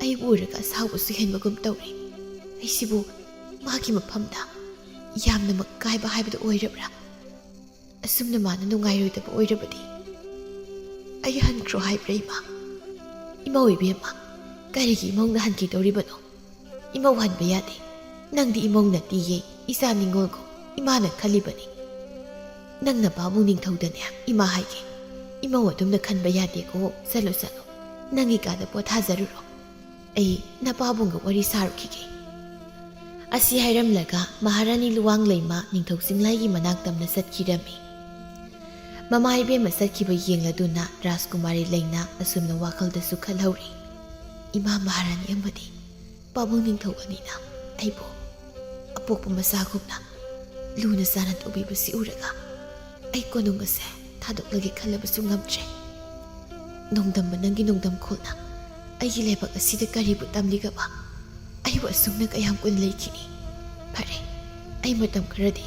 ꯑꯩꯕꯨ ꯎꯔꯒ ꯑꯁꯥꯎꯕꯁꯨ ꯍꯦꯟꯕꯒꯨꯝ ꯇꯧꯔꯤ꯫ ꯑꯩꯁꯤꯕꯨ ꯃꯥꯒꯤ ꯃꯐꯝꯗ ꯌꯥꯝꯅꯃꯛ ꯀꯥꯏꯕ ꯍꯥꯏꯕꯗꯨ ꯑꯣꯏꯔꯕ꯭ꯔꯥ? ꯑꯁꯨꯝꯅ ꯃꯥꯅ ꯅꯨꯡꯉꯥꯏꯔꯣꯏꯗꯕ ꯑꯣꯏꯔꯕꯗꯤ ꯑꯩ ꯍꯟꯈ꯭ꯔꯣ ꯍꯥꯏꯕ꯭ꯔꯥ ꯏꯃꯥ? ꯏꯃꯧ ꯏꯕꯦꯝꯃ, ꯀꯔꯤꯒꯤ ꯏꯃꯧꯅ ꯍꯟꯈꯤꯗꯧꯔꯤꯕꯅꯣ? ꯏꯃꯧ ꯍꯟꯕ ꯌꯥꯗꯦ꯫ ꯅꯪꯗꯤ ꯏꯃꯧ ꯅꯠꯇꯤꯌꯦ, ꯏꯆꯥ ꯅꯤꯉꯣꯜꯒꯨꯝ ꯏꯃꯥꯅ ꯈꯜꯂꯤꯕꯅꯤ꯫ ꯅꯪ ꯅꯄꯥꯕꯨꯡ ꯅꯤꯡꯊꯧꯗꯅꯦ ꯏꯃꯥ ꯍꯥꯏꯒꯦ꯫ ꯏꯃꯧ ꯑꯗꯨꯝꯅ ꯈꯟꯕ ꯌꯥꯗꯦꯀꯣ꯫ ꯆꯠꯂꯣ, ꯆꯠꯂꯣ, ꯅꯪꯒꯤ ꯀꯥꯗ ꯄꯣꯊꯥꯖꯔꯨꯔꯣ꯫ ꯑꯩ ꯅꯄꯥꯕꯨꯡꯒ ꯋꯥꯔꯤ ꯁꯥꯔꯨꯈꯤꯒꯦ꯫ ꯑꯁꯤ ꯍꯥꯏꯔꯝꯂꯒ ꯃꯍꯥꯔꯥꯅꯤ ꯂꯨꯋꯥꯡ ꯂꯩꯃ ꯅꯤꯡꯊꯧ ꯆꯤꯡꯂꯥꯏꯒꯤ ꯃꯅꯥꯛ ꯇꯝꯅ ꯆꯠꯈꯤꯔꯝꯃꯤ꯫ ꯃꯃꯥ ꯏꯕꯦꯝꯃ ꯆꯠꯈꯤꯕ ꯌꯦꯡꯂꯗꯨꯅ ꯔꯥꯖꯀꯨꯃꯥꯔꯤ ꯂꯩꯅ ꯑꯁꯨꯝꯅ ꯋꯥꯈꯜꯗꯁꯨ ꯈꯜꯍꯧꯔꯤ꯫ ꯏꯃꯥ ꯃꯍꯥꯔꯥꯅꯤ ꯑꯃꯗꯤ ꯄꯥꯕꯨꯡ ꯅꯤꯡꯊꯧ ꯑꯅꯤꯅ ꯑꯩꯕꯨ ꯑꯄꯣꯛꯄ ꯃꯆꯥꯒꯨꯝꯅ ꯂꯨꯅ ꯆꯥꯟꯅ ꯇꯧꯕꯤꯕꯁꯤ ꯎꯔꯒ ꯑꯩ ꯀꯣꯅꯨꯡ ꯑꯁꯦ ꯊꯥꯗꯣꯛꯂꯒꯦ ꯈꯜꯂꯕꯁꯨ ꯉꯝꯗ꯭ꯔꯦ꯫ ꯅꯣꯡꯗꯝꯕ ꯅꯪꯒꯤ ꯅꯣꯡꯗꯝ ꯈꯣꯜꯅ ꯑꯩꯒꯤ ꯂꯩꯕꯥꯛ ꯑꯁꯤꯗ ꯀꯔꯤꯕꯨ ꯇꯝꯂꯤꯒꯕ? ꯑꯩꯕꯨ ꯑꯁꯨꯝꯅ ꯀꯌꯥꯝ ꯀꯨꯏꯅ ꯂꯩꯈꯤꯅꯤ? ꯐꯔꯦ, ꯑꯩ ꯃꯇꯝ ꯈꯔꯗꯤ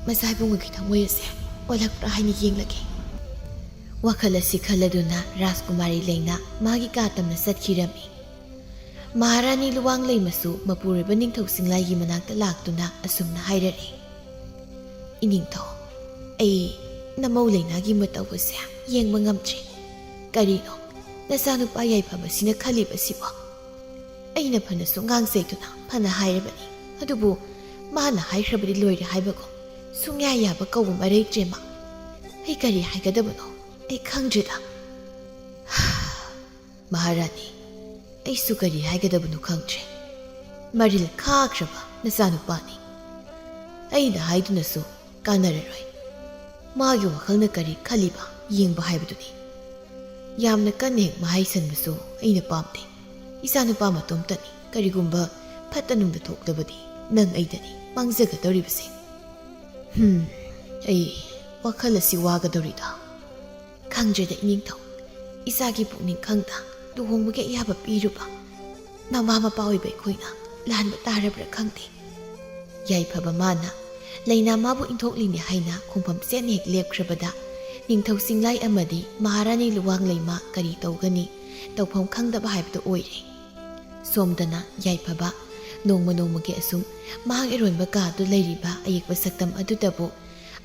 ꯃꯆꯥ ꯏꯕꯨꯡꯒꯤ ꯊꯃꯣꯏ ꯑꯁꯦ ꯑꯣꯜꯂꯛꯄ꯭ꯔꯥ ꯍꯥꯏꯅ ꯌꯦꯡꯂꯒꯦ꯫ ꯋꯥꯈꯜ ꯑꯁꯤ ꯈꯜꯂꯗꯨꯅ ꯔꯥꯖꯀꯨꯃꯥꯔꯤ ꯂꯩꯅ ꯃꯥꯒꯤ ꯀꯥ ꯇꯝꯅ ꯆꯠꯈꯤꯔꯝꯃꯤ꯫ ꯃꯍꯥꯔꯥꯅꯤ ꯂꯨꯋꯥꯡ ꯂꯩꯃꯁꯨ ꯃꯄꯨꯔꯣꯏꯕ ꯅꯤꯡꯊꯧ ꯆꯤꯡꯂꯥꯏꯒꯤ ꯃꯅꯥꯛꯇ ꯂꯥꯛꯇꯨꯅ ꯑꯁꯨꯝꯅ ꯍꯥꯏꯔꯔꯦ, "ꯏꯅꯤꯡꯊꯧ, ꯑꯩ ꯅꯃꯧ ꯂꯩꯅꯥꯒꯤ ꯃꯇꯧ ꯑꯁꯦ ꯌꯦꯡꯕ ꯉꯝꯗ꯭ꯔꯦ꯫ ꯀꯔꯤꯅꯣ ꯅꯆꯥꯅꯨꯄꯥ ꯌꯥꯏꯐꯕꯁꯤꯅ ꯈꯜꯂꯤꯕꯁꯤꯕꯣ? ꯑꯩꯅ ꯐꯅꯁꯨ ꯉꯥꯡꯖꯩꯗꯨꯅ ꯐꯅ ꯍꯥꯏꯔꯕꯅꯤ, ꯑꯗꯨꯕꯨ ꯃꯥꯅ ꯍꯥꯏꯈ꯭ꯔꯕꯗꯤ ꯂꯣꯏꯔꯦ ꯍꯥꯏꯕꯒꯨꯝ ꯁꯨꯡꯌꯥ ꯌꯥꯕ ꯀꯧꯕ ꯃꯔꯩꯇ꯭ꯔꯦ ꯃꯥ꯫ ꯑꯩ ꯀꯔꯤ ꯍꯥꯏꯒꯗꯕꯅꯣ ꯑꯩ ꯈꯪꯗ꯭ꯔꯦꯗ꯫" "ꯃꯍꯥꯔꯥꯅꯤ, ꯑꯩꯁꯨ ꯀꯔꯤ ꯍꯥꯏꯒꯗꯕꯅꯣ ꯈꯪꯗ꯭ꯔꯦ꯫ ꯃꯔꯤꯜ ꯈꯥꯈ꯭ꯔꯕ ꯅꯆꯥꯅꯨꯄꯥꯅꯤ꯫ ꯑꯩꯅ ꯍꯥꯏꯗꯨꯅꯁꯨ ꯀꯥꯟꯅꯔꯔꯣꯏ꯫ ꯃꯥꯒꯤ ꯋꯥꯈꯜꯅ ꯀꯔꯤ ꯈꯜꯂꯤꯕ ꯌꯦꯡꯕ ꯍꯥꯏꯕꯗꯨꯅꯤ꯫ ꯌꯥꯝꯅ ꯀꯟꯅ ꯍꯦꯛ ꯃꯍꯩ ꯁꯟꯕꯁꯨ ꯑꯩꯅ ꯄꯥꯝꯗꯦ꯫ ꯏꯆꯥꯅꯨꯄꯥ ꯃꯇꯣꯝꯇꯅꯤ, ꯀꯔꯤꯒꯨꯝꯕ ꯐꯠꯇ ꯅꯨꯡꯗ ꯊꯣꯛꯂꯕꯗꯤ ꯅꯪ ꯑꯩꯗꯅꯤ ꯃꯥꯡꯖꯒꯗꯧꯔꯤꯕꯁꯦ꯫ ꯍꯝ, ꯑꯩ ꯋꯥꯈꯜ ꯑꯁꯤ ꯋꯥꯒꯗꯧꯔꯤꯗ꯫ ꯈꯪꯗ꯭ꯔꯦꯗ ꯏꯅꯤꯡꯊꯧ, ꯏꯆꯥꯒꯤ ꯄꯨꯛꯅꯤꯡ ꯈꯪꯗ ꯂꯨꯍꯣꯡꯕꯒꯤ ꯑꯌꯥꯕ ꯄꯤꯔꯨꯕ ꯃꯃꯥ ꯃꯄꯥ ꯑꯣꯏꯕ ꯑꯩꯈꯣꯏꯅ ꯂꯥꯟꯕ ꯇꯥꯔꯕ꯭ꯔꯥ ꯈꯪꯗꯦ꯫" ꯌꯥꯏꯐꯕ ꯃꯥꯅ ꯂꯩꯅꯥ ꯃꯥꯕꯨ ꯏꯟꯊꯣꯛꯂꯤꯅꯦ ꯍꯥꯏꯅ ꯈꯣꯡꯐꯝ ꯆꯦꯠꯅ ꯍꯦꯛ ꯂꯦꯞꯈ꯭ꯔꯕꯗ ꯅꯤꯡꯊꯧ ꯆꯤꯡꯂꯥꯏ ꯑꯃꯗꯤ ꯃꯍꯥꯔꯥꯅꯤ ꯂꯨꯋꯥꯡ ꯂꯩꯃ ꯀꯔꯤ ꯇꯧꯒꯅꯤ, ꯇꯧꯐꯝ ꯈꯪꯗꯕ ꯍꯥꯏꯕꯗꯨ ꯑꯣꯏꯔꯦ꯫ ꯁꯣꯝꯗꯅ ꯌꯥꯏꯐꯕ ꯅꯣꯡꯃ ꯅꯣꯡꯃꯒꯤ ꯑꯁꯨꯝ ꯃꯍꯥꯛ ꯏꯔꯣꯟꯕ ꯀꯥꯗꯨ ꯂꯩꯔꯤꯕ ꯑꯌꯦꯛꯄ ꯁꯛꯇꯝ ꯑꯗꯨꯗꯕꯨ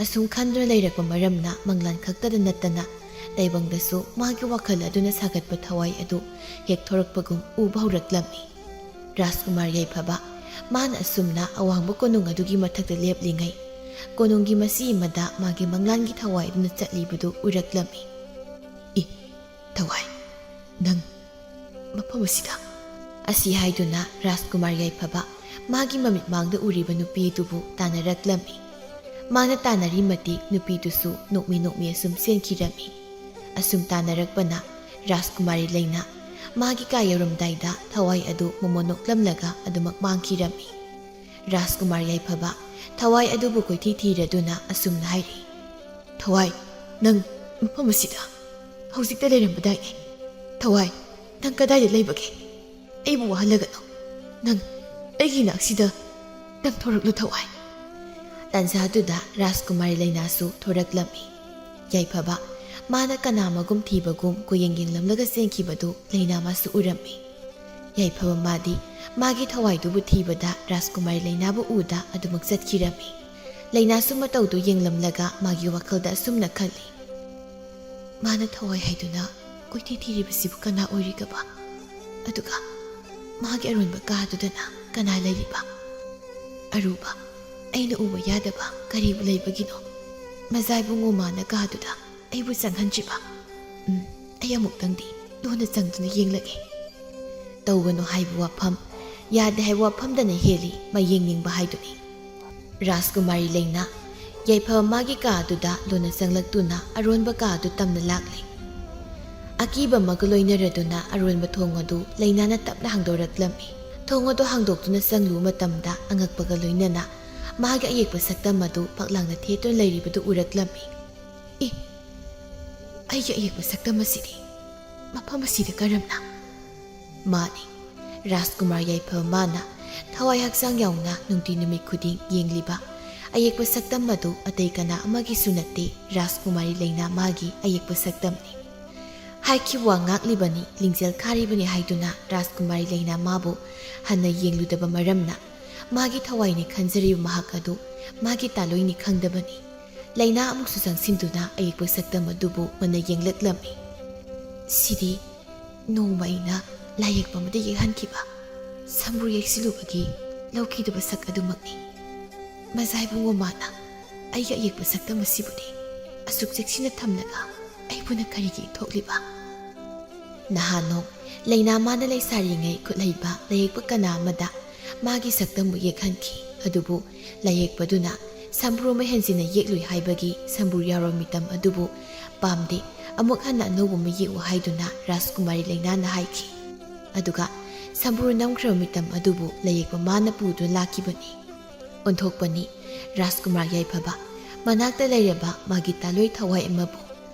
ꯑꯁꯨꯝ ꯈꯟꯗꯨꯅ ꯂꯩꯔꯛꯄ ꯃꯔꯝꯅ ꯃꯪꯂꯥꯟ ꯈꯛꯇꯗ ꯅꯠꯇꯅ ꯇꯥꯏꯕꯪꯗꯁꯨ ꯃꯥꯒꯤ ꯋꯥꯈꯜ ꯑꯗꯨꯅ ꯁꯥꯒꯠꯄ ꯊꯋꯥꯏ ꯑꯗꯨ ꯍꯦꯛ ꯊꯣꯔꯛꯄꯒꯨꯝ ꯎꯕ ꯍꯧꯔꯛꯂꯝꯃꯤ꯫ ꯔꯥꯖꯀꯨꯃꯥꯔ ꯌꯥꯏꯐꯕ, ꯃꯥꯅ ꯑꯁꯨꯝꯅ ꯑꯋꯥꯡꯕ ꯀꯣꯅꯨꯡ ꯑꯗꯨꯒꯤ ꯃꯊꯛꯇ ꯂꯦꯞꯂꯤꯉꯩ, ꯀꯣꯅꯨꯡꯒꯤ ꯃꯁꯤ ꯑꯃꯗ ꯃꯥꯒꯤ ꯃꯪꯂꯥꯟꯒꯤ ꯊꯋꯥꯏ ꯑꯗꯨꯅ ꯆꯠꯂꯤꯕꯗꯨ ꯎꯔꯛꯂꯝꯃꯤ꯫ "ꯏ, ꯊꯋꯥꯏ, ꯅꯪ ꯃꯐꯝ ꯑꯁꯤꯗ?" ꯑꯁꯤ ꯍꯥꯏꯗꯨꯅ ꯔꯥꯖꯀꯨꯃꯥꯔ ꯌꯥꯏꯐꯕ ꯃꯥꯒꯤ ꯃꯃꯤꯠ ꯃꯥꯡꯗ ꯎꯔꯤꯕ ꯅꯨꯄꯤ ꯑꯗꯨꯕꯨ ꯇꯥꯟꯅꯔꯛꯂꯝꯃꯤ꯫ ꯃꯥꯅ ꯇꯥꯟꯅꯔꯤ ꯃꯇꯤꯛ ꯅꯨꯄꯤꯗꯨꯁꯨ ꯅꯣꯛꯃꯤ ꯅꯣꯛꯃꯤ ꯑꯁꯨꯝ ꯆꯦꯟꯈꯤꯔꯝꯃꯤ꯫ ꯑꯁꯨꯝ ꯇꯥꯟꯅꯔꯛꯄꯅ ꯔꯥꯖꯀꯨꯃꯥꯔꯤ ꯂꯩꯅꯥ ꯃꯥꯒꯤ ꯀꯥ ꯌꯧꯔꯝꯗꯥꯏꯗ ꯊꯋꯥꯏ ꯑꯗꯨ ꯃꯃꯣꯟ ꯅꯣꯛꯂꯝꯂꯒ ꯑꯗꯨꯃꯛ ꯃꯥꯡꯈꯤꯔꯝꯃꯤ꯫ ꯔꯥꯖꯀꯨꯃꯥꯔ ꯌꯥꯏꯐꯕ ꯊꯋꯥꯏ ꯑꯗꯨꯕꯨ ꯀꯣꯏꯊꯤ ꯊꯤꯔꯗꯨꯅ ꯑꯁꯨꯝꯅ ꯍꯥꯏꯔꯤ, "ꯊꯋꯥꯏ, ꯅꯪ ꯃꯐꯝ ꯑꯁꯤꯗ ꯍꯧꯖꯤꯛꯇ ꯂꯩꯔꯝꯕꯗꯥꯏꯅꯦ? ꯊꯋꯥꯏ, ꯅꯪ ꯀꯗꯥꯏꯗ ꯂꯩꯕꯒꯦ? ꯑꯩꯕꯨ ꯋꯥꯍꯜꯂꯒꯅꯨ꯫ ꯅꯪ ꯑꯩꯒꯤ ꯅꯥꯛꯁꯤꯗ ꯅꯪ ꯊꯣꯔꯛꯂꯨ, ꯊꯋꯥꯏ꯫" ꯇꯥꯟꯖꯥꯗꯨꯗ ꯔꯥꯖꯀꯨꯃꯥꯔꯤ ꯂꯩꯅꯥꯁꯨ ꯊꯣꯔꯛꯂꯝꯃꯤ꯫ ꯌꯥꯏꯐꯕ ꯃꯥꯅ ꯀꯅꯥ ꯑꯃꯒꯨꯝ ꯊꯤꯕꯒꯨꯝ ꯀꯣꯌꯦꯡ ꯌꯦꯡꯂꯝꯂꯒ ꯆꯦꯟꯈꯤꯕꯗꯨ ꯂꯩꯅꯥ ꯃꯥꯁꯨ ꯎꯔꯝꯃꯤ꯫ ꯌꯥꯏꯐꯕ ꯃꯥꯗꯤ ꯃꯥꯒꯤ ꯊꯋꯥꯏꯗꯨꯕꯨ ꯊꯤꯕꯗ ꯔꯥꯖꯀꯨꯃꯥꯔꯤ ꯂꯩꯅꯥꯕꯨ ꯎꯗ ꯑꯗꯨꯃꯛ ꯆꯠꯈꯤꯔꯝꯃꯤ꯫ ꯂꯩꯅꯥꯁꯨ ꯃꯇꯧꯗꯨ ꯌꯦꯡꯂꯝꯂꯒ ꯃꯥꯒꯤ ꯋꯥꯈꯜꯗ ꯑꯁꯨꯝꯅ ꯈꯜꯂꯤ, "ꯃꯥꯅ ꯊꯋꯥꯏ ꯍꯥꯏꯗꯨꯅ ꯀꯣꯏꯊꯤ ꯊꯤꯔꯤꯕꯁꯤꯕꯨ ꯀꯅꯥ ꯑꯣꯏꯔꯤꯒꯕ? ꯑꯗꯨꯒ ꯃꯥꯒꯤ ꯑꯔꯣꯟꯕ ꯀꯥꯗꯨꯗꯅ ꯀꯅꯥ ꯂꯩꯔꯤꯕ? ꯑꯔꯨꯕ, ꯑꯩꯅ ꯎꯕ ꯌꯥꯗꯕ ꯀꯔꯤꯕꯨ ꯂꯩꯕꯒꯤꯅꯣ ꯃꯖꯥꯏꯕꯨꯡꯉꯣ ꯃꯥꯅ ꯀꯥꯗꯨꯗ ꯑꯩꯕꯨ ꯆꯪꯍꯟꯗ꯭ꯔꯤꯕ? ꯎꯝ, ꯑꯩ ꯑꯃꯨꯛꯇꯪꯗꯤ ꯂꯣꯟꯅ ꯆꯪꯗꯨꯅ ꯌꯦꯡꯂꯒꯦ꯫" ꯇꯧꯒꯅꯨ ꯍꯥꯏꯕ ꯋꯥꯐꯝ, ꯌꯥꯗꯦ ꯍꯥꯏꯕ ꯋꯥꯐꯝꯗꯅ ꯍꯦꯜꯂꯤ ꯃꯌꯦꯡꯅꯤꯡꯕ ꯍꯥꯏꯗꯨꯅꯤ꯫ ꯔꯥꯖꯀꯨꯃꯥꯔꯤ ꯂꯩꯅꯥ ꯌꯥꯏꯐꯕ ꯃꯥꯒꯤ ꯀꯥ ꯑꯗꯨꯗ ꯂꯣꯟꯅ ꯆꯪꯂꯛꯇꯨꯅ ꯑꯔꯣꯟꯕ ꯀꯥ ꯑꯗꯨ ꯇꯝꯅ ꯂꯥꯛꯂꯦ꯫ ꯑꯀꯤꯕ ꯑꯃꯒ ꯂꯣꯏꯅꯔꯗꯨꯅ ꯑꯔꯣꯟꯕ ꯊꯣꯡ ꯑꯗꯨ ꯂꯩꯅꯥꯅ ꯇꯞꯅ ꯍꯥꯡꯗꯣꯔꯛꯂꯝꯃꯤ꯫ ꯊꯣꯡ ꯑꯗꯨ ꯍꯥꯡꯗꯣꯛꯇꯨꯅ ꯆꯪꯂꯨꯕ ꯃꯇꯝꯗ ꯑꯉꯛꯄꯒ ꯂꯣꯏꯅꯅ ꯃꯥꯒꯤ ꯑꯌꯦꯛꯄ ꯁꯛꯇꯝ ꯑꯗꯨ ꯐꯛꯂꯥꯡꯗ ꯊꯦꯠꯇꯨꯅ ꯂꯩꯔꯤꯕꯗꯨ ꯎꯔꯛꯂꯝꯃꯤ꯫ "ꯏ, ꯑꯩꯒꯤ ꯑꯌꯦꯛꯄ ꯁꯛꯇꯝ ꯑꯁꯤꯗꯤ ꯃꯐꯝ ꯑꯁꯤꯗ ꯀꯔꯝꯅ?" ꯃꯥꯅꯤ, ꯔꯥꯖꯀꯨꯃꯥꯔ ꯌꯥꯏꯐꯕ ꯃꯥꯅ ꯊꯋꯥꯏ ꯍꯛꯆꯥꯡ ꯌꯥꯎꯅ ꯅꯨꯡꯇꯤ ꯅꯨꯃꯤꯠ ꯈꯨꯗꯤꯡ ꯌꯦꯡꯂꯤꯕ ꯑꯌꯦꯛꯄ ꯁꯛꯇꯝ ꯑꯗꯨ ꯑꯇꯩ ꯀꯅꯥ ꯑꯃꯒꯤꯁꯨ ꯅꯠꯇꯦ, ꯔꯥꯖꯀꯨꯃꯥꯔꯤ ꯂꯩꯅꯥ ꯃꯥꯒꯤ ꯑꯌꯦꯛꯄ ꯁꯛꯇꯝꯅꯤ꯫ ꯍꯥꯏꯈꯤꯕ ꯋꯥ ꯉꯥꯛꯂꯤꯕꯅꯤ, ꯂꯤꯡꯖꯦꯜ ꯈꯥꯔꯤꯕꯅꯤ ꯍꯥꯏꯗꯨꯅ ꯔꯥꯖꯀꯨꯃꯥꯔꯤ ꯂꯩꯅꯥ ꯃꯥꯕꯨ ꯍꯟꯅ ꯌꯦꯡꯂꯨꯗꯕ ꯃꯔꯝꯅ ꯃꯥꯒꯤ ꯊꯋꯥꯏꯅꯤ ꯈꯟꯖꯔꯤꯕ ꯃꯍꯥꯛ ꯑꯗꯨ ꯃꯥꯒꯤ ꯇꯥꯂꯣꯏꯅꯤ ꯈꯪꯗꯕꯅꯤ꯫ ꯂꯩꯅꯥ ꯑꯃꯨꯛꯁꯨ ꯆꯪꯁꯤꯟꯗꯨꯅ ꯑꯌꯦꯛꯄ ꯁꯛꯇꯝ ꯑꯗꯨꯕꯨ ꯃꯨꯟꯅ ꯌꯦꯡꯂꯛꯂꯝꯃꯤ꯫ "ꯁꯤꯗꯤ ꯅꯣꯡꯃ ꯑꯩꯅ ꯂꯥꯏꯌꯦꯛꯄ ꯑꯃꯗ ꯌꯦꯛꯍꯟꯈꯤꯕ ꯁꯝꯕ꯭ꯔꯨ ꯌꯦꯛꯁꯤꯜꯂꯨꯕꯒꯤ ꯂꯧꯈꯤꯗꯕ ꯁꯛ ꯑꯗꯨꯃꯛꯅꯤ꯫ ꯃꯖꯥ ꯏꯕꯨꯡꯉꯣ, ꯃꯥꯅ ꯑꯩꯒꯤ ꯑꯌꯦꯛꯄ ꯁꯛꯇꯝ ꯑꯁꯤꯕꯨꯗꯤ ꯑꯁꯨꯛ ꯆꯦꯛꯁꯤꯟꯅ ꯊꯝꯂꯒ ꯑꯩꯕꯨꯅ ꯀꯔꯤꯒꯤ ꯏꯟꯊꯣꯛꯂꯤꯕ?" ꯅꯍꯥꯟ ꯅꯣꯡ ꯂꯩꯅꯥ ꯃꯥꯅ ꯂꯩꯁꯥꯔꯤꯉꯩ ꯈꯨꯠꯍꯩꯕ ꯂꯥꯏꯌꯦꯛꯄ ꯀꯅꯥ ꯑꯃꯗ ꯃꯥꯒꯤ ꯁꯛꯇꯝꯕꯨ ꯌꯦꯛꯍꯟꯈꯤ꯫ ꯑꯗꯨꯕꯨ ꯂꯥꯏꯌꯦꯛꯄꯗꯨꯅ ꯁꯝꯕ꯭ꯔꯨ ꯑꯃ ꯍꯦꯟꯖꯤꯟꯅ ꯌꯦꯛꯂꯨꯏ ꯍꯥꯏꯕꯒꯤ ꯁꯝꯕ꯭ꯔꯨ ꯌꯥꯎꯔꯕ ꯃꯤꯇꯝ ꯑꯗꯨꯕꯨ ꯄꯥꯝꯗꯦ, ꯑꯃꯨꯛ ꯍꯟꯅ ꯑꯅꯧꯕ ꯑꯃ ꯌꯦꯛꯎ ꯍꯥꯏꯗꯨꯅ ꯔꯥꯖꯀꯨꯃꯥꯔꯤ ꯂꯩꯅꯥꯅ ꯍꯥꯏꯈꯤ꯫ ꯑꯗꯨꯒ ꯁꯝꯕ꯭ꯔꯨ ꯅꯝꯈ꯭ꯔꯕ ꯃꯤꯇꯝ ꯑꯗꯨꯕꯨ ꯂꯥꯏꯌꯦꯛꯄ ꯃꯥꯅ ꯄꯨꯗꯨꯅ ꯂꯥꯛꯈꯤꯕꯅꯤ꯫ ꯑꯣꯟꯊꯣꯛꯄꯅꯤ, ꯔꯥꯖꯀꯨꯃꯥꯔ ꯌꯥꯏꯐꯕ ꯃꯅꯥꯛꯇ ꯂꯩꯔꯕ ꯃꯥꯒꯤ ꯇꯥꯂꯣꯏ ꯊꯋꯥꯏ ꯑꯃꯕꯨ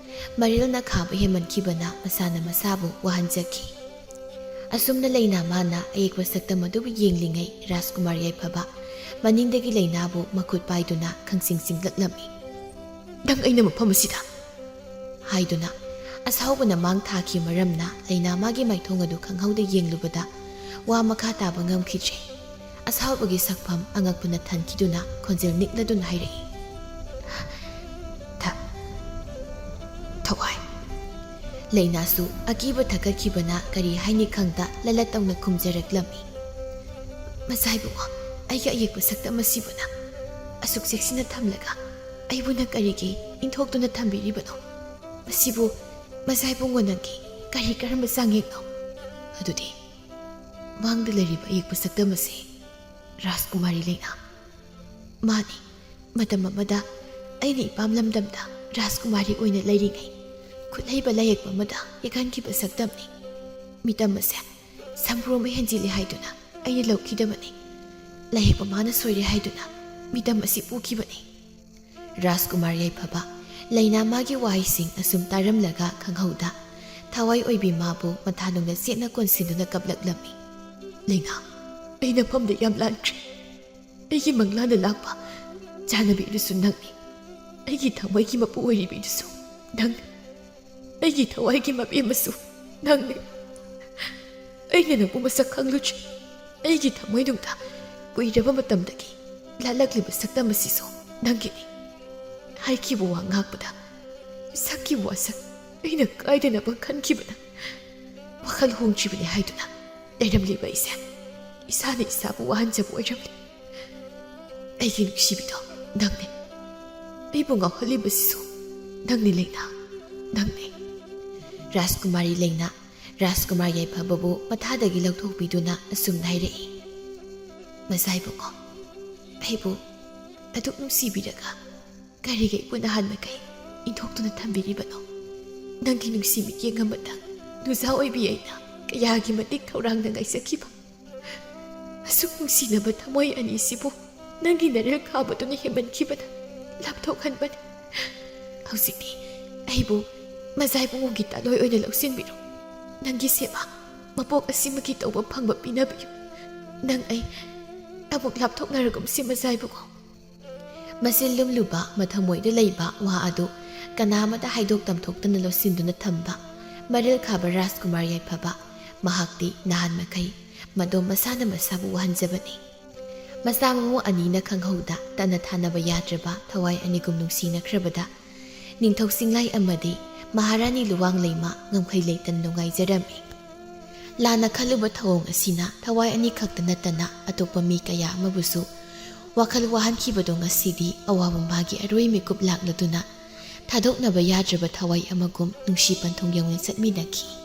ꯃꯔꯤꯜꯅ ꯈꯥꯕ ꯍꯦꯟꯃꯟꯈꯤꯕꯅ ꯃꯁꯥꯅ ꯃꯁꯥꯕꯨ ꯋꯥꯍꯟꯖꯈꯤ꯫ ꯑꯁꯨꯝꯅ ꯂꯩꯅꯥ ꯃꯥꯅ ꯑꯌꯦꯛꯄ ꯁꯛꯇꯝ ꯑꯗꯨꯕꯨ ꯌꯦꯡꯂꯤꯉꯩ ꯔꯥꯖꯀꯨꯃꯥꯔ ꯌꯥꯏꯐꯕ ꯃꯅꯤꯡꯗꯒꯤ ꯂꯩꯅꯥꯕꯨ ꯃꯈꯨꯠ ꯄꯥꯏꯗꯨꯅ ꯈꯪꯁꯤꯡ ꯁꯤꯡꯂꯛꯂꯝꯃꯤ꯫ "ꯅꯪ ꯑꯩꯅ ꯃꯐꯝ ꯑꯁꯤꯗ?" ꯍꯥꯏꯗꯨꯅ ꯑꯁꯥꯎꯕꯅ ꯃꯥꯡ ꯊꯥꯈꯤ ꯃꯔꯝꯅ ꯂꯩꯅꯥ ꯃꯥꯒꯤ ꯃꯥꯏꯊꯣꯡ ꯑꯗꯨ ꯈꯪꯍꯧꯗ ꯌꯦꯡꯂꯨꯕꯗ ꯋꯥ ꯃꯈꯥ ꯇꯥꯕ ꯉꯝꯈꯤꯗ꯭ꯔꯦ꯫ ꯑꯁꯥꯎꯕꯒꯤ ꯁꯛꯐꯝ ꯑꯉꯛꯄꯅ ꯊꯟꯈꯤꯗꯨꯅ ꯈꯣꯟꯖꯦꯜ ꯅꯤꯛꯂꯗꯨꯅ ꯍꯥꯏꯔꯛꯏ, "ꯊ-, ꯊꯋꯥꯏ꯫" ꯂꯩꯅꯥꯁꯨ ꯑꯀꯤꯕ ꯊꯛꯀꯠꯈꯤꯕꯅ ꯀꯔꯤ ꯍꯥꯏꯅꯤ ꯈꯪꯗ ꯂꯂꯠ ꯇꯧꯅ ꯈꯨꯝꯖꯔꯛꯂꯝꯃꯤ, "ꯃꯆꯥ ꯏꯕꯨꯡꯉꯣ, ꯑꯩꯒꯤ ꯑꯌꯦꯛꯄ ꯁꯛꯇꯝ ꯑꯁꯤꯕꯨꯅ ꯑꯁꯨꯛ ꯆꯦꯛꯁꯤꯟꯅ ꯊꯝꯂꯒ ꯑꯩꯕꯨꯅ ꯀꯔꯤꯒꯤ ꯏꯟꯊꯣꯛꯇꯨꯅ ꯊꯝꯕꯤꯔꯤꯕꯅꯣ? ꯃꯁꯤꯕꯨ ꯃꯆꯥ ꯏꯕꯨꯡꯉꯣ ꯅꯪꯒꯤ ꯀꯔꯤ ꯀꯔꯝꯕ ꯆꯥꯡꯌꯦꯡꯅꯣ?" ꯑꯗꯨꯗꯤ ꯃꯥꯡꯗ ꯂꯩꯔꯤꯕ ꯑꯌꯦꯛꯄ ꯁꯛꯇꯝ ꯑꯁꯤ ꯔꯥꯖꯀꯨꯃꯥꯔꯤ ꯂꯩꯅꯥ꯫ ꯃꯥꯅꯤ, ꯃꯇꯝ ꯑꯃꯗ ꯑꯩꯅ ꯏꯄꯥꯝ ꯂꯝꯗꯝꯗ ꯔꯥꯖꯀꯨꯃꯥꯔꯤ ꯑꯣꯏꯅ ꯂꯩꯔꯤꯉꯩ ꯈꯨꯠꯍꯩꯕ ꯂꯥꯏꯌꯦꯛꯄ ꯑꯃꯗ ꯌꯦꯛꯍꯟꯈꯤꯕ ꯁꯛꯇꯝꯅꯤ꯫ ꯃꯤꯇꯝ ꯑꯁꯦ ꯁꯝꯕ꯭ꯔꯨ ꯑꯃ ꯍꯦꯟꯖꯤꯜꯂꯦ ꯍꯥꯏꯗꯨꯅ ꯑꯩꯅ ꯂꯧꯈꯤꯗꯕꯅꯤ꯫ ꯂꯥꯏꯌꯦꯛꯄ ꯃꯥꯅ ꯁꯣꯏꯔꯦ ꯍꯥꯏꯗꯨꯅ ꯃꯤꯇꯝ ꯑꯁꯤ ꯄꯨꯈꯤꯕꯅꯤ꯫ ꯔꯥꯖꯀꯨꯃꯥꯔ ꯌꯥꯏꯐꯕ ꯂꯩꯅꯥ ꯃꯥꯒꯤ ꯋꯥꯍꯩꯁꯤꯡ ꯑꯁꯨꯝ ꯇꯥꯔꯝꯂꯒ ꯈꯪꯍꯧꯗ ꯊꯋꯥꯏ ꯑꯣꯏꯕꯤ ꯃꯥꯕꯨ ꯃꯊꯥꯅꯨꯡꯗ ꯆꯦꯠꯅ ꯀꯣꯟꯁꯤꯟꯗꯨꯅ ꯀꯞꯂꯛꯂꯝꯃꯤ꯫ "ꯂꯩꯅꯥ, ꯑꯩ ꯅꯐꯝꯗ ꯌꯥꯝ ꯂꯥꯟꯈ꯭ꯔꯦ꯫ ꯑꯩꯒꯤ ꯃꯪꯂꯥꯟꯗ ꯂꯥꯛꯄ ꯆꯥꯟꯅꯕꯤꯗꯨꯁꯨ ꯅꯪꯅꯤ꯫ ꯑꯩꯒꯤ ꯊꯃꯣꯏꯒꯤ ꯃꯄꯨ ꯑꯣꯏꯔꯤꯕꯤꯗꯨꯁꯨ ꯅꯪꯅꯤ꯫ ꯑꯩꯒꯤ ꯊꯋꯥꯏꯒꯤ ꯃꯄꯦꯝꯃꯁꯨ ꯅꯪꯅꯤ꯫ ꯑꯩꯅ ꯅꯪꯕꯨ ꯃꯁꯛ ꯈꯪꯂꯨꯗ꯭ꯔꯤ꯫ ꯑꯩꯒꯤ ꯊꯃꯣꯏꯅꯨꯡꯗ ꯀꯨꯏꯔꯕ ꯃꯇꯝꯗꯒꯤ ꯂꯥꯠꯂꯛꯂꯤꯕ ꯁꯛꯇꯝ ꯑꯁꯤꯁꯨ ꯅꯪꯒꯤꯅꯤ꯫ ꯍꯥꯏꯈꯤꯕ ꯋꯥ ꯉꯥꯛꯄꯗ, ꯁꯛꯈꯤꯕ ꯋꯥꯁꯛ ꯑꯩꯅ ꯀꯥꯏꯗꯅꯕ ꯈꯟꯈꯤꯕꯅ ꯋꯥꯈꯜ ꯍꯣꯡꯗ꯭ꯔꯤꯕꯅꯤ ꯍꯥꯏꯗꯨꯅ ꯂꯩꯔꯝꯂꯤꯕ ꯑꯩꯁꯦ ꯏꯁꯥꯅ ꯏꯁꯥꯕꯨ ꯋꯥꯍꯟꯖꯕ ꯑꯣꯏꯔꯝꯂꯦ꯫ ꯑꯩꯒꯤ ꯅꯨꯡꯁꯤꯕꯤꯗꯣ ꯅꯪꯅꯦ꯫ ꯑꯩꯕꯨ ꯉꯥꯎꯍꯜꯂꯤꯕꯁꯤꯁꯨ ꯅꯪꯅꯤ ꯂꯩꯅꯥ, ꯅꯪꯅꯤ꯫ ꯔꯥꯖꯀꯨꯃꯥꯔꯤ ꯂꯩꯅꯥ ꯔꯥꯖꯀꯨꯃꯥꯔ ꯌꯥꯏꯐꯕꯕꯨ ꯃꯊꯥꯗꯒꯤ ꯂꯧꯊꯣꯛꯄꯤꯗꯨꯅ ꯑꯁꯨꯝꯅ ꯍꯥꯏꯔꯛꯏ, "ꯃꯖꯥ ꯏꯕꯨꯡꯉꯣ, ꯑꯩꯕꯨ ꯑꯗꯨꯛ ꯅꯨꯡꯁꯤꯕꯤꯔꯒ ꯀꯔꯤꯒꯤ ꯑꯩꯕꯨ ꯅꯍꯥꯟ ꯃꯈꯩ ꯏꯟꯊꯣꯛꯇꯨꯅ ꯊꯝꯕꯤꯔꯤꯕꯅꯣ? ꯅꯪꯒꯤ ꯅꯨꯡꯁꯤ ꯃꯤꯠꯌꯦꯡ ꯑꯃꯇꯪ ꯅꯨꯖꯥ ꯑꯣꯏꯕꯤ ꯑꯩꯅ ꯀꯌꯥꯒꯤ ꯃꯇꯤꯛ ꯈꯧꯔꯥꯡꯅ ꯉꯥꯏꯖꯈꯤꯕ꯫ ꯑꯁꯨꯛ ꯅꯨꯡꯁꯤꯅꯕ ꯊꯃꯣꯏ ꯑꯅꯤꯁꯤꯕꯨ ꯅꯪꯒꯤ ꯅꯔꯦꯜ ꯈꯥꯕꯗꯨꯅ ꯍꯦꯟꯃꯟꯈꯤꯕꯅ ꯂꯥꯞꯊꯣꯛꯍꯟꯕꯅꯤ꯫ ꯍꯧꯖꯤꯛꯇꯤ ꯑꯩꯕꯨ ꯃꯖꯥ ꯏꯕꯨꯡꯉꯣꯒꯤ ꯇꯥꯂꯣꯏ ꯑꯣꯏꯅ ꯂꯧꯁꯤꯟꯕꯤꯔꯣ꯫ ꯅꯪꯒꯤ ꯁꯦꯕꯥ ꯃꯄꯣꯛ ꯑꯁꯤꯃꯒꯤ ꯇꯧꯕ ꯐꯪꯕ ꯄꯤꯅꯕꯤꯌꯨ꯫ ꯅꯪ ꯑꯩ ꯑꯃꯨꯛ ꯂꯥꯞꯊꯣꯛꯅꯔꯒꯨꯝꯁꯤ, ꯃꯖꯥ ꯏꯕꯨꯡꯉꯣ꯫" ꯃꯆꯤꯟ ꯂꯨꯝꯂꯨꯕ, ꯃꯊꯃꯣꯏꯗ ꯂꯩꯕ ꯋꯥ ꯑꯗꯨ ꯀꯅꯥ ꯑꯃꯗ ꯍꯥꯏꯗꯣꯛ ꯇꯝꯊꯣꯛꯇꯅ ꯂꯧꯁꯤꯟꯗꯨꯅ ꯊꯝꯕ ꯃꯔꯤꯜ ꯈꯥꯕ ꯔꯥꯖꯀꯨꯃꯥꯔ ꯌꯥꯏꯐꯕ, ꯃꯍꯥꯛꯇꯤ ꯅꯍꯥꯟ ꯃꯈꯩ ꯃꯗꯣꯝ ꯃꯁꯥꯅ ꯃꯁꯥꯕꯨ ꯋꯥꯍꯟꯖꯕꯅꯤ꯫ ꯃꯆꯥ ꯃꯃꯧ ꯑꯅꯤꯅ ꯈꯪꯍꯧꯗ ꯇꯠꯅ ꯊꯥꯅꯕ ꯌꯥꯗ꯭ꯔꯕ ꯊꯋꯥꯏ ꯑꯅꯤꯒꯨꯝ ꯅꯨꯡꯁꯤꯅꯈ꯭ꯔꯕꯗ, ꯅꯤꯡꯊꯧ ꯆꯤꯡꯂꯥꯏ ꯑꯃꯗꯤ ꯃꯍꯥꯔꯥꯅꯤ ꯂꯨꯋꯥꯡ ꯂꯩꯃ ꯉꯝꯈꯩ ꯂꯩꯇꯅ ꯅꯨꯡꯉꯥꯏꯖꯔꯝꯃꯤ꯫ ꯂꯥꯟꯅ ꯈꯜꯂꯨꯕ ꯊꯧꯑꯣꯡ ꯑꯁꯤꯅ ꯊꯋꯥꯏ ꯑꯅꯤ ꯈꯛꯇ ꯅꯠꯇꯅ ꯑꯇꯣꯞꯄ ꯃꯤ ꯀꯌꯥ ꯑꯃꯕꯨꯁꯨ ꯋꯥꯈꯜ ꯋꯥꯍꯟꯈꯤꯕꯗꯣ ꯉꯁꯤꯗꯤ ꯑꯋꯥꯕ ꯃꯥꯒꯤ ꯑꯔꯣꯏ ꯃꯤꯀꯨꯞ ꯂꯥꯛꯂꯗꯨꯅ ꯊꯥꯗꯣꯛꯅꯕ ꯌꯥꯗ꯭ꯔꯕ ꯊꯋꯥꯏ ꯑꯃꯒꯨꯝ ꯅꯨꯡꯁꯤ ꯄꯟꯊꯨꯡ ꯌꯧꯅ ꯆꯠꯃꯤꯟꯅꯈꯤ꯫